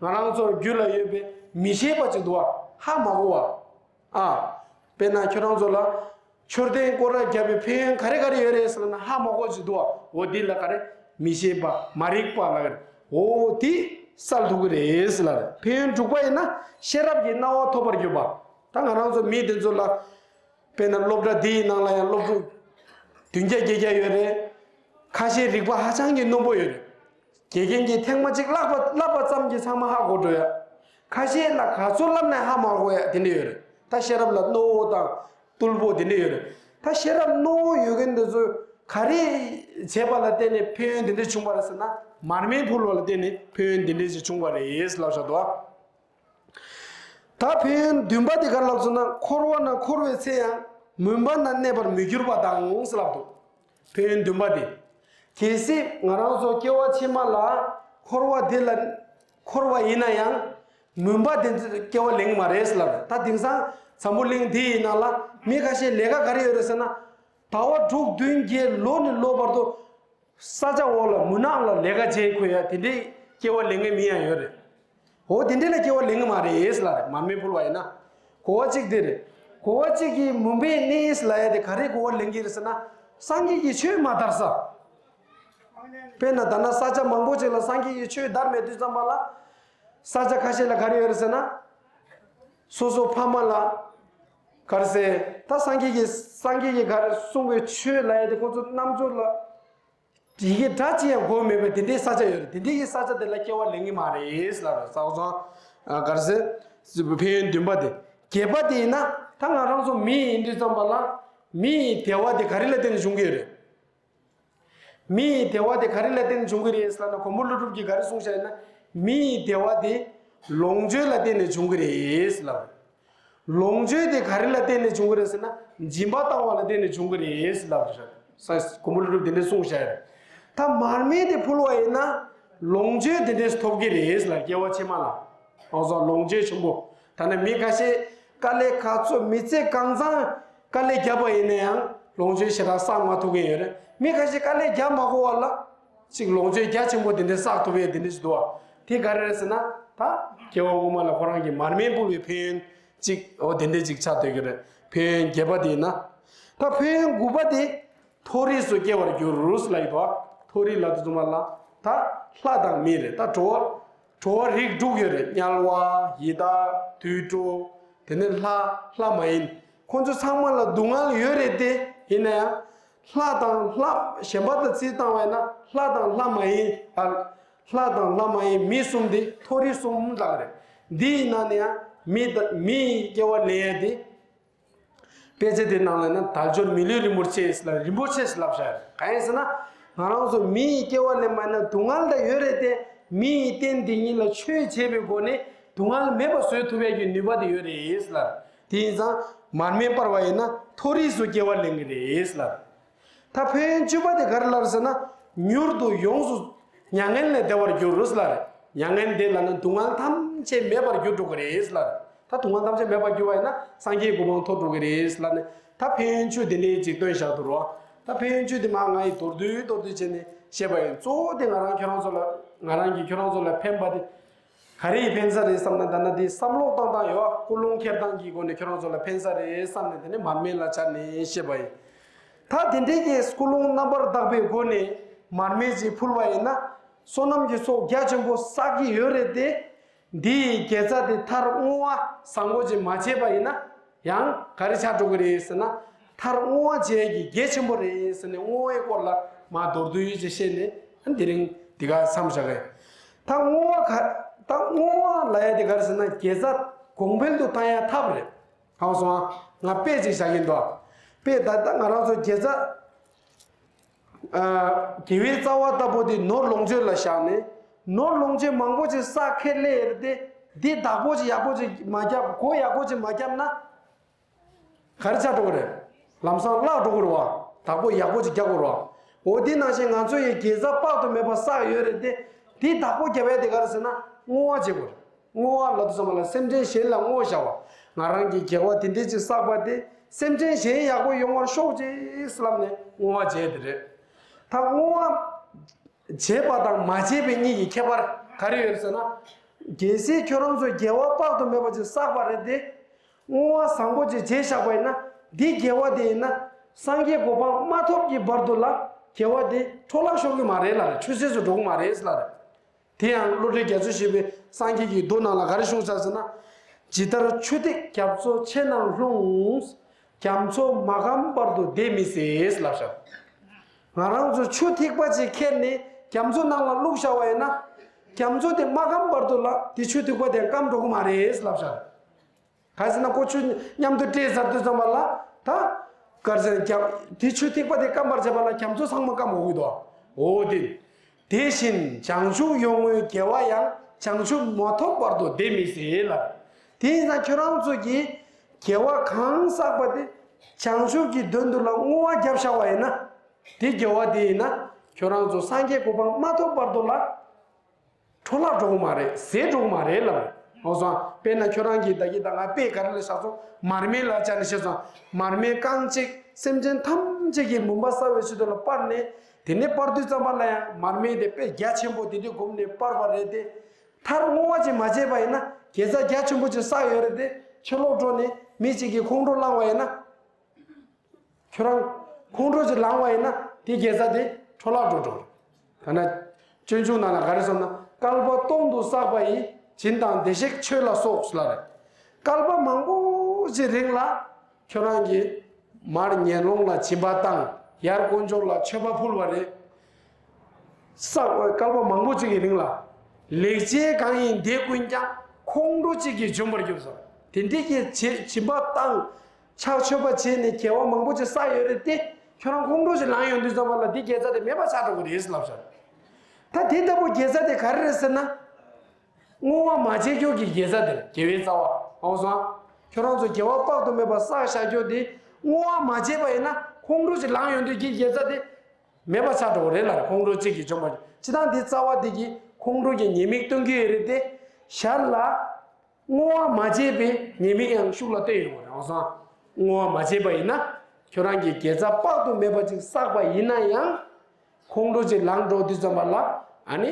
ང་རང་ཚོ་རྒྱུད་ལ་ཡོད་པའི་མི་ཤེས་པ་ཅིག་འདུག་ཨ། ཧ་མ་གོ་བ། ཨ། དཔེར་ན་ཁྱོད་རང་ཚོ་ལ་མཆོད་རྟེན་སྐོར་ར་བརྒྱབ་པའི་ཕན་ཡོན་ག་རེ་ག་རེ་ཡོད་རེད་ཟེར་ན། ཧ་མ་གོ་ཅིག་འདུག་ཨ། འོ་འདི་ལ་ག་རེ། མི་ཤེས་པ། མ་རིག་པ་ལ་ག་རེ། འོ་དེ་སེལ་ཐུབ་ཀྱི་རེད་ཟེར་ལ་རེད། ཕན་ཡོན་དྲུག་པ་ཡིན་ན་ཤེས་རབ་ཀྱི་སྣང་བ་ཐོབ་པར་གྱུར་པ། ད་ང་རང་ཚོ་མི་དེ་ཚོ་ལ། དཔེར་ན་སློབ་གྲྭ་འདིའི་ནང་ལ་ཡང་སློབ་ཕྲུག་བདུན་བརྒྱ་བརྒྱད་བརྒྱ་ཡོད་རེད། ཁ་ཤས་རིག་པ་ཧ་ཅང་གི་རྣོན་པོ་ཡོད་རེད། དགེ་རྒན་གྱིས་ཐེངས་མ་གཅིག་བསླབ་པ་བསླབ་པ་ཙམ་གྱིས་ཚང་མ་ཧ་གོ་འགྲོ་ཡ། ཁ་ཤས་ལ་ག་ཚོད་བསླབ་ནའི་ཧ་མ་གོ་ཡ་དེ་འདྲ་ཡོད་རེད། ད་ཤེས་རབ་ལ་རྣོ་བོ་དང་རྟུལ་པོ་དེ་འདྲ་ཡོད་རེད། ད་ཤེས་རབ་རྣོ་བོ་ཡོད་མཁན་དེ་ཚོས་ག་རེ་བྱས་པ་ལ་བརྟེན་ནས་ཕན་ཡོན་དེ་འདྲ་བྱུང་བ་རེད་ཟེར་ན། མར་མེ་ཕུལ་བ་ལ་བརྟེན་ནས་ཕན་ཡོན་དེ་འདྲ་ཞིག་བྱུང་བ་རེད་ལབ་བཞག་འདུག་ཨ། ད་ཕན་ཡོན་བདུན་པ་དེ་ག་རེ་ལབ་སོང་ན། འཁོར་བ་ན་འཁོར་བའི་ཚེ་ཡང་མུན་པ་ན་གནས་པར་མི་འགྱུར་བ་དང་ཟེར་ལབ་འདུག་ཕན་ཡོན་བདུན་པ་དེ། གལ་སྲིད་ང་རང་ཚོ་སྐྱེ་བ་ཕྱི་མ་ལ་འཁོར་བ་དེ་ལ་འཁོར་བ་ཡིན་ན་ཡང་། མུན་པ་དེ་ཚོ་སྐྱེ་བ་ལེན་གྱི་མ་རེད་ཟེར་ལབ་རེད། ད་དེང་སང་འཛམ་བུ་གླིང་འདི་ཡི་ནང་ལ་མི་ཁ་ཤས་ལས་ཀ་ག་རེ་ཡོད་རེད་ཟེར་ན། ཟླ་བ་དྲུག་བདུན་བརྒྱད་ལོ་ནས་ལོ་བར་དུ། ས་ཆ་འོག་ལ་མུན་ནག་ལ་ལས་ཀ་བྱེད་དགོས་ཡ་དེ་འདྲའི་སྐྱེ་བ་ལེན་མཁན་མི་ཡང་ཡོད་རེད། འོ་དེ་འདྲ་ལ་སྐྱེ་བ་ལེན་གྱི་མ་རེད་ཟེར་ལབ་རེད། མར་མེ་ཕུལ་བ་ཡིན་ན། གོ་བ་གཅིག་དེ་རེད། གོ་བ་གཅིག་གིས་མུན་པའི་གནས་ལབ་ཡ་དེ་ག་རེ་གོ་བ་ལེན་གྱི་རེད་ཟེར་ན། སངས་རྒྱས་ཀྱི་ཆོས་མ་དར་ས། དཔེར་ན་ད་ནང་ས་ཆ་མང་པོ་ཅིག་ལ་སངས་རྒྱས་ཀྱི་ཆོས་དར་མེད་དུས་ཙམ་པ་ལ། ས་ཆ་ཁ་ཤས་ལ་ག་རེ་ཡོད་རེད་ཟེར་ན། སོ་སོ་ཕ་མ་ལ། ག་རེ་ཟེར། ད་སངས་རྒྱས་ཀྱིས་སངས་རྒྱས་ཀྱིས་ག་རེ་གསུངས་པའི་ཆོས་ལབ་ཡ་དེ་ཁོང་ཚོ་རྣམ་དཔྱོད་ལ། ཡི་གེ་སྒྲ་གཅིག་ཡང་གོ་མེད་པའི་དེ་འདྲའི་ས་ཆ་ཡོད་རེད། དེ་འདྲའི་ས་ཆ་དེ་ལ་སྐྱེ་བ་ལེན་གྱི་མ་རེད་ལབ་རེད། ས་གོ་སོང་། ཨ། ག་རེ་ཟེར། ཕན་ཡོན་བདུན་པ་དེ། བརྒྱད་པ་དེ་ཡིན་ན། ད་ང་རང་ཚོ་མི་ཡིན་དུས་ཙམ་པ་ལ། མིའི་བདེ་བ་དེ་ག་རེ་ལ་བརྟེན་ནས་འབྱུང་གི་ཡོད་རེད། མིའི་བདེ་བ་དེ་ག་རེ་ལ་བརྟེན་ནས་འབྱུང་གི་རེད་ཟེར་ན། མགོན་པོ་ཀླུ་སྒྲུབ་ཀྱིས་ག་རེ་གསུངས་བཞག་ཡིན་ན། མིའི་བདེ་བ་དེ་ལོངས་སྤྱོད་ལ་བརྟེན་ནས་འབྱུང་གི་རེད་ལབ་རེད། ལོངས་སྤྱོད་དེ་ག་རེ་ལ་བརྟེན་ནས་འབྱུང་གི་རེད་ཟེར་ན། སྦྱིན་པ་བཏང་བ་ལ་བརྟེན་ནས་འབྱུང་གི་རེད་ལབ་རེད། ས་མགོན་པོ་ཀླུ་སྒྲུབ་དེ་འདྲ་གསུངས་བཞག་ཡོད་རེད། ད་མར་མེ་དེ་ཕུལ་བ་ཡིན་ན། ལོངས་སྤྱོད་དེ་འདྲས་ཐོབ་ཀྱི་རེད་ལབ། སྐྱེ་བ་ཕྱི་མ་ལ། ཨོ་སོ། ལོངས་སྤྱོད་ཆེན་པོ། ད་ནི་མི་ཁ་ཤས་དཀའ་ལས་ཁག་ཚོ་མི་ཚེ་གང་ཚང་དཀའ་ལས་བརྒྱབ་པ་ཡིན་ན་ཡང་ལོངས་སྤྱོད་ཞེ་དྲག་བསགས་མ་ཐུབ་མཁན་ཡོད་རེད། མི་ཁ་ཤས་དཀའ་ལས་རྒྱག་མ་དགོས་པ་ལ། ཅིག་ལོངས་སྤྱོད་རྒྱ་ཆེན་པོ་དེ་འདྲ་བསགས་ཐུབ་ཡས་དེ་འདྲ་ཞིག་འདུག་བ། དེ་ག་རེ་རེད་ཟེར་ན། ད་སྐྱེ་བ་སྔོན་མ་ལ་ཁོ་རང་གིས་མར་མེ་ཕུལ་བའི་ཕན་ཡོན་ཅིག་འོ་དེ་འདྲ་ཅིག་ཆགས་སྡོད་ཀྱི་རེད། ཕན་ཡོན་བརྒྱད་པ་དེ་ཡིན་ན། ད་ཕན་ཡོན་དགུ་པ་དེ། མཐོ་རིས་སུ་སྐྱེ་བར་འགྱུར་ལབ་ཡོད་དོ། མཐོ་རིས་ལབ་དུས་ཙམ་པ་ལ། ད་ལྷ་དང་མི་རེད། ད་འགྲོ་བ། འགྲོ་བ་རིགས་དྲུག་ཡོད་རེད། དམྱལ་བ། ཡི་དྭགས། དུད་འགྲོ། དེ་ནས་ལྷ། ལྷ་མ་ཡིན། ཁོང་ཚོ་ཚང་མ་ལ་སྡུག་བསྔལ་ཡོད་རེད་དེ། ཡིན་ན་ཡང་། ལྷ་དང་ལྷ་གཞན་པ་དང་རྩིས་བཏང་བ་ཡིན་ན། ལྷ་དང་ལྷ་མ་ཡིན། ཨ། ལྷ་དང་ལྷ་མ་ཡིན་མི་གསུམ་དེ་མཐོ་རིས་གསུམ་ལབ་རེད། འདི་ཡི་ནང་ནས་ཡང་ མི་ད་མི་ཡི་སྐྱེ་བ་ལེན་ཡ་དེ། དཔེ་ཆ་དེ་ནང་ལ་ན་དལ་འབྱོར་མི་ལུས་རིན་པོ་ཆེ་ལ་རིན་པོ་ཆེ་ལབ་བཞག་ཡོད། གང་ཡིན་ཟེར་ན། ང་རང་ཚོ་མི་ཡི་སྐྱེ་བ་ལེན་པ་ན་སྡུག་བསྔལ་དང་ཡོད་རེད་དེ། མི་ཡི་རྟེན་འདི་ཉིད་ལ་ཆོས་བྱས་པའི་སྒོ་ནས་སྡུག་བསྔལ་མེད་པ་བཟོ་ཐུབ་ཡ་གི་ནུས་པ་དེ་ཡོད་རེད་ལབ། དེ་ཡིན་ཙང་མར་མེ་སྤར་བ་ཡིན་ན་མཐོ་རིས་སུ་སྐྱེ་བ་ལེན་གྱི་རེད་ལབ། ད་ཕན་ཡོན་བཅུ་པ་དེ་ག་རེ་ལབ་ཟེར་ན། མྱུར་དུ་ཡོངས་སུ་མྱ་ངན་ལས་འདའ་བར་འགྱུར་ལབ་རེད། མྱ་ངན་འདས་ལབ་ན་སྡུག་བསྔལ་ཐམས་ཅད་མེད་པར་འགྱུར་འགྲོ་གི་རེད་ལབ་རེད། ད་སྡུག་བསྔལ་ཐམས་ཅད་མེད་པར་འགྱུར་བ་ཡིན་ན་སངས་རྒྱས་གོ་འཕང་ཐོབ་འགྲོ་གི་རེད་ལབ་ནས། ད་ཕན་ཡོན་བཅུ་དེ་འདྲའི་ཅིག་སྟོན་བཞག་འདུག་རོ། ད་ཕན་ཡོན་བཅུ་དེ་མར་ང་ཡིས་མདོར་བསྡུས་མདོར་བསྡུས་བྱས་ནས་བཤད་པ་ཡིན། གཙོ་བོ་དེ་ང་རང་ཁྱོད་རང་ཚོ་ལ་ང་རང་གིས་ཁྱོད་རང་ཚོ་ལ་ཕན་པ་དེ། ག་རེ་ཡིས་ཕན་ས་རེད་བསམ་ན། ད་ནི་དེ་བསམ་བློ་བཏང་སྟངས་ཡོད། ཀུན་སློང་འཁྱེར་སྟངས་ཀྱི་སྒོ་ནས་ཁྱོད་རང་ཚོ་ལ་ཕན་ས་རེད་བསམ་ནས་དེ་ནས་མར་མེ་ལ་སྦྱར་ནས་བཤད་པ་ཡིན། ད་དེ་འདྲའི་གི་ཀུན་སློང་རྣམ་པར་དག་པའི་སྒོ་ནས་མར་མེ་ཅིག་ཕུལ་བ་ཡིན་ན། བསོད་ནམས་ཀྱི་ཚོགས་རྒྱ་ཆེན་པོ་བསགས་ཀྱི་ཡོད་རེད་དེ། འདི་ཡི་དགེ་རྩ་དེ་མཐར་བསྔོ་བ་བཟང་པོ་ཅིག་མ་བྱས་པ་ཡིན་ན། ཡང་ག་རེ་ཆགས་འགྲོ་གི་རེད་ཟེར་ན། མཐར་བསྔོ་བ་བྱེད་ཀྱི་གལ་ཆེན་པོ་རེད་ཟེར་ནས་བསྔོ་བའི་སྐོར་ལ་མར་མདོར་བསྡུས་ཅིག་བཤད་ནས། ཨ་ནི་དེ་རིང་འདི་ག་མཚམས་བཞག་གི། ད་བསྔོ་བ་ག་ད་བསྔོ་བ་ལབ་ཡ་དེ་ག་རེ་ཟེར་ན། དགེ་རྩ་གོང་འཕེལ་དུ་བཏང་ཡ་ཐབས་རེད། གང་སོང་ང་དཔེ་ཅིག་བཞག་གིན་འདུག་དཔེ་ད་ལྟ་ང་རང་ཚོ་དགེ་རྩ། ཨ། དགེ་བའི་རྩ་བ་ལྟ་བུ་དེ་ནོར་ལོངས་སྤྱོད་ལ་བཞག་ནས། ནོར་ལོངས་སྤྱོད་མང་པོ་ཅིག་བསགས་ཁས་ལེན་ཡོད་རེད་དེ། འདི་བདག་པོ་ཅིག་ཡག་པོ་ཅིག་མ་བརྒྱབ། སྒོ་ཡག་པོ་ཅིག་མ་བརྒྱབ་ན། ག་རེ་ཆགས་འགྲོ་གི་རེད། ལམ་སང་བརླག་འགྲོ་གི་རེད་བ། བདག་པོ་ཡག་པོ་ཅིག་རྒྱག་དགོས་རེད་བ། འོ་དེ་ནང་བཞིན་ང་ཚོ་ཡི་དགེ་རྩ་དཔག་ཏུ་མེད་པ་བསགས་ཡོད་རེད་དེ། དེ་བདག་པོ་རྒྱབ་ཡ་དེ་ག་རེ་ཟེར་ན། བསྔོ་བ་བྱེད་དགོས་རེད། བསྔོ་བ་ལབ་དུས་ཙམ་པ་ལ་སེམས་ཅན་གཞན་ལ་བསྔོ་བྱ་བ། ང་རང་གི་དགེ་བ་དེ་འདྲས་ཅིག་བསགས་པ་དེ་སེམས་ཅན་གཞན་ཡག་པོ་ཡོང་བར་ཤོག་ཅིག་ལབ་ནས་བསྔོ་བ་བྱས་དེ་རེད། ད་བསྔོ་བ་བྱས་པ་དང་མ་བྱས་པའི་གཉིས་ཀྱི་ཁྱད་པར་ག་རེ་ཡོད་ཟེར་ན། གལ་སྲིད་ཁྱོད་རང་ཚོས་དགེ་བ་དཔག་ཏུ་མེད་པ་ཅིག་བསགས་པ་རེད་དེ། བསྔོ་བ་བཟང་པོ་ཅིག་བྱས་བཞག་པ་ཡིན་ན། འདི་དགེ་བ་དེ་ཡིན་ན་སངས་རྒྱས་གོ་འཕང་མ་ཐོབ་ཀྱི་བར་དུ་ལ་དགེ་བ་དེ་འཕྲོ་བརླག་ཤོར་གྱི་མ་རེད་ལབ་རེད། ཆུད་ཟོས་སུ་འགྲོ་གི་མ་རེད་ལབ་རེད། དེ་ཡང་བློ་གྲོས་རྒྱ་མཚོ་ཞེས་པའི་སངས་རྒྱས་ཀྱི་མདོ་ནང་ལ་ག་རེ་གསུངས་ས་ཟེར་ན། ཇི་ལྟར་ཆུ་ཐིགས་རྒྱ་མཚོ་ཆེ་རྣམས་ལྷུང་། རྒྱ་མཚོ་མ་སྐམ་བར་དུ་བདེ་མི་སྲིད་ལབ་བཞག་ང་རང་ཚོ་ཆུ་ཐིགས་པ་ཅིག་ཁྱེར་ནས་རྒྱ་མཚོ་ནང་ལ་བླུགས་བཞག་པ་ཡིན་ན། རྒྱ་མཚོ་དེ་མ་སྐམ་བར་དུ་ལ་དེ་ཆུ་ཐིགས་པ་དེ་སྐམ་འགྲོ་གི་མ་རེད་ལབ་བཞག་ག་ཟེར་ན་ཀོ་ཆུ་མཉམ་དུ་སྤྲད་ཚར་དུས་ཙམ་པ་ལ་ད། ག་རེ་ཟེར་ན་རྒྱ་དེ་ཆུ་ཐིགས་པ་དེ་སྐམ་པར་བྱས་པ་ལ་རྒྱ་མཚོ་ཚང་མ་སྐམ་འོང་གི་འདུག་འོ་དེ། དེ་བཞིན་བྱང་ཆུབ་ཡོངས་བསྔོའི་དགེ་བ་ཡང་། བྱང་ཆུབ་མ་ཐོབ་བར་དུ་བདེ་མི་སྲིད་ལ། དེ་ཡིན་ཙང་ཁྱོད་རང་ཚོ་གིས་དགེ་བ་གང་བསགས་པ་དེ་བྱང་ཆུབ་ཀྱི་དོན་དུ་ལ་བསྔོ་བ་བརྒྱབ་བཞག་པ་ཡིན་ན། དེ་དགེ་བ་དེ་ཡིན་ན་ཁྱོད་རང་ཚོ་སངས་རྒྱས་གོ་འཕང་མ་ཐོབ་བར་དུ་ལ། འཕྲོ་བརླག་འགྲོ་གི་མ་རེད། ཟད་འགྲོ་གི་མ་རེད་ལབ་རེད། འོ་སོང་། དཔེར་ན་ཁྱོད་རང་གིས་ད་གིན་ད་ང་དཔེ་ག་རེ་ལ་བཞག་སོང་། མར་མེ་ལ་སྦྱར་ནས་བཤད་སོང་། མར་མེ་རྐང་གཅིག་སེམས་ཅན་ཐམས་ཅད་ཀྱི་མུན་པ་སེལ་བའི་ཆེད་དུ་ལ་སྤར་ནས། དེ་ནས་སྤར་དུས་ཙམ་པ་ལ་ཡང་མར་མེ་དེ་དཔེ་རྒྱ་ཆེན་པོ་དེ་འདྲའི་སྒོམ་ནས་སྤར་བ་རེད་དེ། མཐར་བསྔོ་བ་ཅིག་མ་བྱས་པ་ཡིན་ན་དགེ་རྩ་རྒྱ་ཆེན་པོ་ཅིག་བསགས་ཡོད་རེད་དེ། ཕྱི་ལོགས་འགྲོ་ནས་མི་གཅིག་གིས་ཁོང་ཁྲོ་བསླངས་པ་ཡིན་ན། ཁྱོད་རང་ཁོང་ཁྲོ་ཅིག་ལངས་པ་ཡིན་ན་དེ་དགེ་རྩ་དེ་འཕྲོ་བརླག་འགྲོ་འགྲོ། ད་ནི་སྤྱོད་འཇུག་ནང་ལ་ག་རེ་གསུངས་ན། བསྐལ་པ་སྟོང་དུ་བསགས་པ་ཡི། སྦྱིན་དང་བདེ་གཤེགས་མཆོད་ལ་སོགས་ལབ་རེད། བསྐལ་པ་མང་པོ་ཅིག་རིང་ལ་ཁྱོད་རང་གིས་མར་ངན་སློང་ལ་སྦྱིན་པ་བཏང་། ཡར་དཀོན་མཆོག་ལ་མཆོད་པ་ཕུལ་བ་རེད། བསགས་བསྐལ་པ་མང་པོ་ཅིག་གི་རིང་ལ། ལེགས་སྤྱད་གང་ཡིན་དེ་ཀུན་ཀྱང་། ཁོང་ཁྲོ་གཅིག་གིས་འཇོམས་པར་འགྱུར་ཟེར། དེ་འདྲའི་གི་བྱེད་སྦྱིན་པ་བཏང་། ཕྱག་མཆོད་པ་བྱས་ནས་དགེ་བ་མང་པོ་ཅིག་བསགས་ཡོད་རེད་དེ། ཁྱོད་རང་ཁོང་ཁྲོ་ཞིག་ལངས་ཡོང་དུས་ཙམ་པ་ལ་འདི་དགེ་རྩ་དེ་མེད་པ་ཆགས་འགྲོ་གི་རེད་ལབ་བཞག་ད་དེ་ལྟ་བུ་དགེ་རྩ་དེ་ག་རེ་རེད་ཟེར་ན། བསྔོ་བ་མ་བྱས་ཀྱོག་གི་དགེ་རྩ་དེ་རེད། དགེ་བའི་རྩ་བ། ཨོ་སོང་། ཁྱོད་རང་ཚོ་དགེ་བ་དཔག་ཏུ་མེད་པ་བསགས་བཞག་ཀྱོག་དེ། བསྔོ་བ་མ་བྱས་པ་ཡིན་ན་ཁོང་ཁྲོ་ཞིག་ལངས་ཡོང་དུས་ཀྱི་དགེ་རྩ་དེ་མེད་པ་ཆགས་འགྲོ་གི་རེད་ལ། ཁོང་ཁྲོ་གཅིག་གིས་འཇོམས་པ། སྤྱིར་བཏང་འདི་རྩ་བ་འདི་གིས་ཁོང་ཁྲོ་གི་ཉེས་དམིགས་སྟོན་གྱི་ཡོད་རེད་དེ། ཞར་ལ། བསྔོ་བ་མ་བྱས་པའི་ཉེས་དམིགས་ཡང་ཤུགས་ལ་བསྟན་ཡོང་བ་རེད། འོ་སོང་། བསྔོ་བ་མ་བྱས་པ་ཡིན་ན། ཁྱོད་རང་གིས་དགེ་རྩ་དཔག་ཏུ་མེད་པ་ཅིག་བསགས་པ་ཡིན་ན་ཡང་། ཁོང་ཁྲོ་ཅིག་ལངས་འགྲོ་དུས་ཙམ་པ་ལ། ཨ་ནི།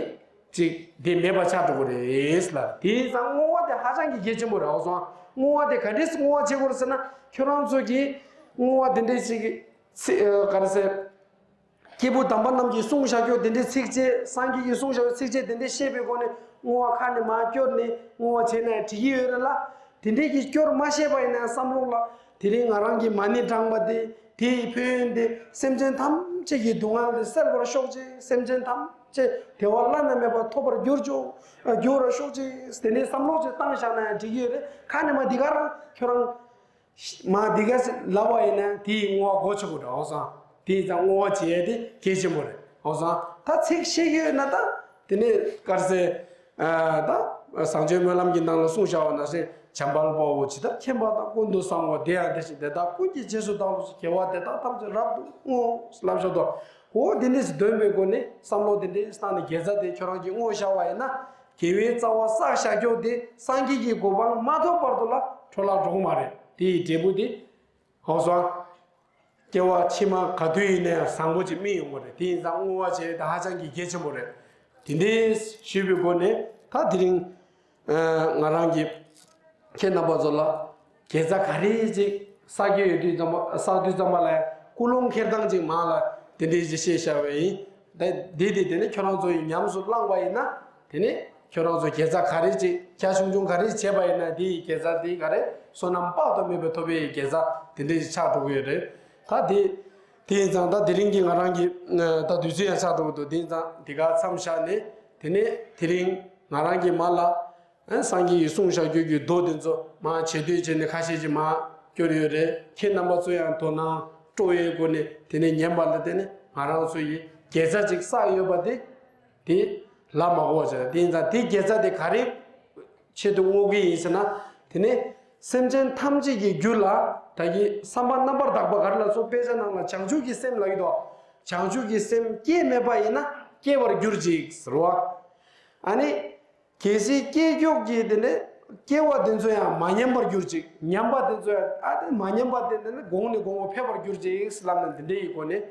ཅིག་དེ་མེད་པ་ཆགས་འགྲོ་གི་རེད་ལ། དེ་ཡིན་ཙང་བསྔོ་བ་དེ་ཧ་ཅང་གི་གལ་ཆེན་པོ་རེད། འོ་སོང་། བསྔོ་བ་དེ་ག་འདྲས་བསྔོ་བ་བྱེད་དགོས་རེད་ཟེར་ན། ཁྱོད་རང་ཚོ་གིས་བསྔོ་བ་དེ་འདྲས་ཅིག་ཚིག་ཨ། ག་རེ་ཟེར། སྐྱེས་བུ་དམ་པ་རྣམས་ཀྱིས་གསུངས་བཞག་ཀྱོག་དེ་འདྲའི་ཚིགས་བཅད། སངས་རྒྱས་ཀྱིས་གསུངས་བཞག་ཚིགས་བཅད་དེ་འདྲའི་བཤད་པའི་སྒོ་ནས་བསྔོ་བ་ཁ་ནས་མར་སྐྱོར་ནས་བསྔོ་བ་བྱས་ན་ཡང་འགྲིག་གི་ཡོད་རེད་ལ། དེ་འདྲའི་གི་སྐྱོར་མ་ཤེས་པ་ཡིན་ན་ཡང་བསམ་བློ་ལ་དེ་རིང་ང་རང་གིས་མ་ཎི་བགྲངས་པ་དེ་དེ་ཡི་ཕན་ཡོན་དེ་སེམས་ཅན་ཐམས་ཅད་ཀྱི་སྡུག་བསྔལ་དེ་སེལ་བར་ཤོག་ཅིག་སེམས་ཅན་ཐམས་ ཅེས་དེ་བ་བླ་ན་མེད་པ་ཐོབ་པར་འགྱུར་ཆོག་འགྱུར་ར་ཤོག་ཅིག་དེ་ནས་བསམ་བློ་ཅིག་བཏང་བཞག་ན་ཡང་འགྲིག་གི་ཡོད་རེད། ཁ་ནས་མ་འདི་ག་རང་ཁྱོད་རང་མ་འདི་ག་ལབ་པ་ཡིན་ན་དེའི་བསྔོ་བ་གོ་ཆོག་གི་རེད། འོ་སང་དེ་ཡིན་ཙང་བསྔོ་བ་བྱེད་ཡ་དེ་གལ་ཆེན་པོ་རེད། འོ་སང་ད་ཚིག་ཤེས་ཀྱི་ཡོད་ན་ད་དེ་ནས་དཀར་ཟས་ད་བཟང་སྤྱོད་སྨོན་ལམ་གྱི་ནང་ལ་གསུངས་བཞག་པ་ནང་བཞིན་བྱམས་པ་ལ་དཔའ་བོ་ཇི་ལྟར་མཁྱེན་པ་དང་། ཀུན་ཏུ་བཟང་པོ་དེ་ཡང་དེ་བཞིན་དེ་དག་ཀུན་གྱི་རྗེས་སུ་བདག་སློབ་ཅིང་། དགེ་བ་དེ་དག་ཐམས་ཅད་རབ་ཏུ་བསྔོ་ལབ་བཞག་དོ། འོ་དེ་འདྲས་སུ་འདོན་པའི་སྒོ་ནས་བསམ་བློ་དེ་འདྲས་བཏང་ནས་དགེ་རྩ་དེ་ཁྱོད་རང་གིས་བསྔོ་བཞག་པ་ཡིན་ན། དགེ་བའི་རྩ་བ་བསགས་བཞག་རྒྱུ་དེ་སངས་རྒྱས་ཀྱི་གོ་འཕང་མ་ཐོབ་བར་དུ་ལ་འཕྲོ་བརླག་འགྲོ་གི་མ་རེད། དེ་ཡི་འབྲས་བུ་དེ་ཧོ་སོང་སྐྱེ་བ་ཕྱི་མ་ག་དུས་ཡིན་ན་ཡང་བཟང་པོ་ཅིག་སྨིན་ཡོང་གི་རེད། དེ་ཡིན་ཙང་བསྔོ་བ་བྱས་ཏེ་ཧ་ཅང་གི་གལ་ཆེན་པོ་རེད། དེ་འདྲས་ཞུས་པའི་སྒོ་ནས་ད་དེ་རིང་ང་རང་གིས་ཁྱེད་རྣམ་པ་ཚོ་ལ་དགེ་རྩ་ག་རེ་ཅིག་བསགས་ཀྱི་ཡོད་དུས་ཙམ་པ་བསགས་དུས་ཙམ་པ་ལ་ཀུན་སློང་འཁྱེར་སྟངས་ཅིག་མང་ལ་དེ་འདྲས་ཅིག་བཤད་བཞག་པ་ཡིན། ད་འདི་དེ་དེ་ནས་ཁྱོད་རང་ཚོ་ཡིས་ཉམས་སུ་བླངས་པ་ཡིན་ན་དེ་ནས་ཁྱོད་རང་ཚོ་དགེ་རྩ་ག་རེ་ཅིག་རྒྱ་ཆུང་ཆུང་ག་རེ་བྱས་པ་ཡིན་ན་དེ་ཡི་དགེ་རྩ་དེ་ག་རེ་བསོད་ནམས་དཔག་ཏུ་མེད་པའི་ཐོབ་པའི་དགེ་རྩ་དེ་འདྲས་ཅིག་ཆགས་འགྲོ་གི་ཡོད་རེད། ད་དེ་དེ་ཡིན་ཙང་ད་དེ་རིང་གི་ང་རང་གི་ད་དུས་ཚོད་ཡང་ཆགས་འགྲོ་གི་འདུག་དེ་ཡིན་ཙང་དེ་ག་མཚམས་བཞག་ནས་དེ་ནས་དེ་རིང་ང་རང་གི་མ་ལ། ཨ་སངས་རྒྱས་ཀྱིས་གསུངས་བཞག་རྒྱུ་གི་མདོ་དེ་ཚོ་མར་བྱེད་སྡོད་བྱས་ནས་ཁ་ཤས་ཅིག་མར་སྐྱོར་ཡོད་རེད། ཁྱེད་རྣམ་པ་ཚོ་ཡང་དོ་སྣང་སྤྲོ་བའི་སྒོ་ནས་དེ་ནས་ཉན་པ་ལ་བརྟེན་ནས་ང་རང་ཚོ་ཡིས་དགེ་རྩ་ཅིག་བསགས་ཡོད་པ་དེ་དེ་ལ་མ་གོ་བ་བྱས། དེ་ཡིན་ཙང་དེ་དགེ་རྩ་དེ་ག་རེ་ཆེད་དུ་བསྔོ་གི་ཡིན་ཟེར་ན། དེ་ནས་སེམས་ཅན་ཐམས་ཅད་ཀྱི་རྒྱུད་ལ་ད་གི་བསམ་པ་རྣམ་པར་དག་པ་ག་རེ་ལ་སོགས་དཔེ་ཆ་ནང་ལ་བྱང་ཆུབ་ཀྱི་སེམས་ལབ་ཀྱི་འདུག་བྱང་ཆུབ་ཀྱི་སེམས་སྐྱེས་མེད་པ་ཡིན་ན་སྐྱེ་བར་གྱུར་ཅིག་ཟེར་བ། ཨ་ནི། གལ་སྲིད་སྐྱེ་མགྱོགས་ཀྱི་དེ་ནས་སྐྱེ་བ་དེ་ཚོ་ཡང་མ་ཉམས་པར་གྱུར་ཅིག་ཉམས་པ་དེ་ཚོ་ཡང་ཨ་དེ་མ་ཉམས་པ་དེ་དེ་ནས་གོང་ནས་གོང་དུ་འཕེལ་བར་གྱུར་ཅིག་ལབ་ནས་འདི་འདྲའི་སྒོ་ནས་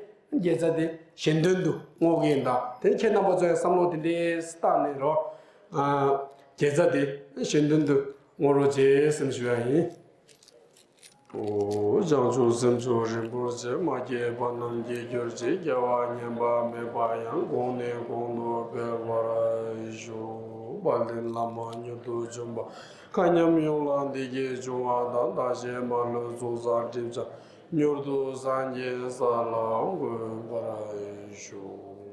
དགེ་རྩ་དེ་གཞན་དོན་དུ་བསྔོ་གི་ཡིན། ད་དེ་ནས་ཁྱེད་རྣམ་པ་ཚོ་ཡང་བསམ་བློ་དེ་འདྲའི་བཏང་ནས་རོགས། དགེ་རྩ་དེ་གཞན་དོན་དུ་བསྔོ་རོགས་བྱེད་ཟེར་ཞུ་ཡ་ཡིན། ཨོ། བྱང་ཆུབ་སེམས་མཆོག་རིན་པོ་ཆེ། མ་སྐྱེས་པ་རྣམས་སྐྱེ་གྱུར་ཅིག་སྐྱེ་བ་ཉམས་པ་མེད་པ་ཡང་། གོང་ནས་གོང་དུ་འཕེལ་བར་ཤོག་དཔལ་ལྡན་བླ་མ་མྱུར་དུ་བྱོན་པ། མཁའ་མཉམ་ཡོངས་ལ་བདེ་སྐྱིད་འབྱུང་བ་དང་། བདག་གཞན་མ་ལུས་ཚོགས་བསགས་སྒྲིབ་སྦྱངས་མྱུར་དུ་སངས་རྒྱས་ས་ལ་འགོད་པར་ཤོག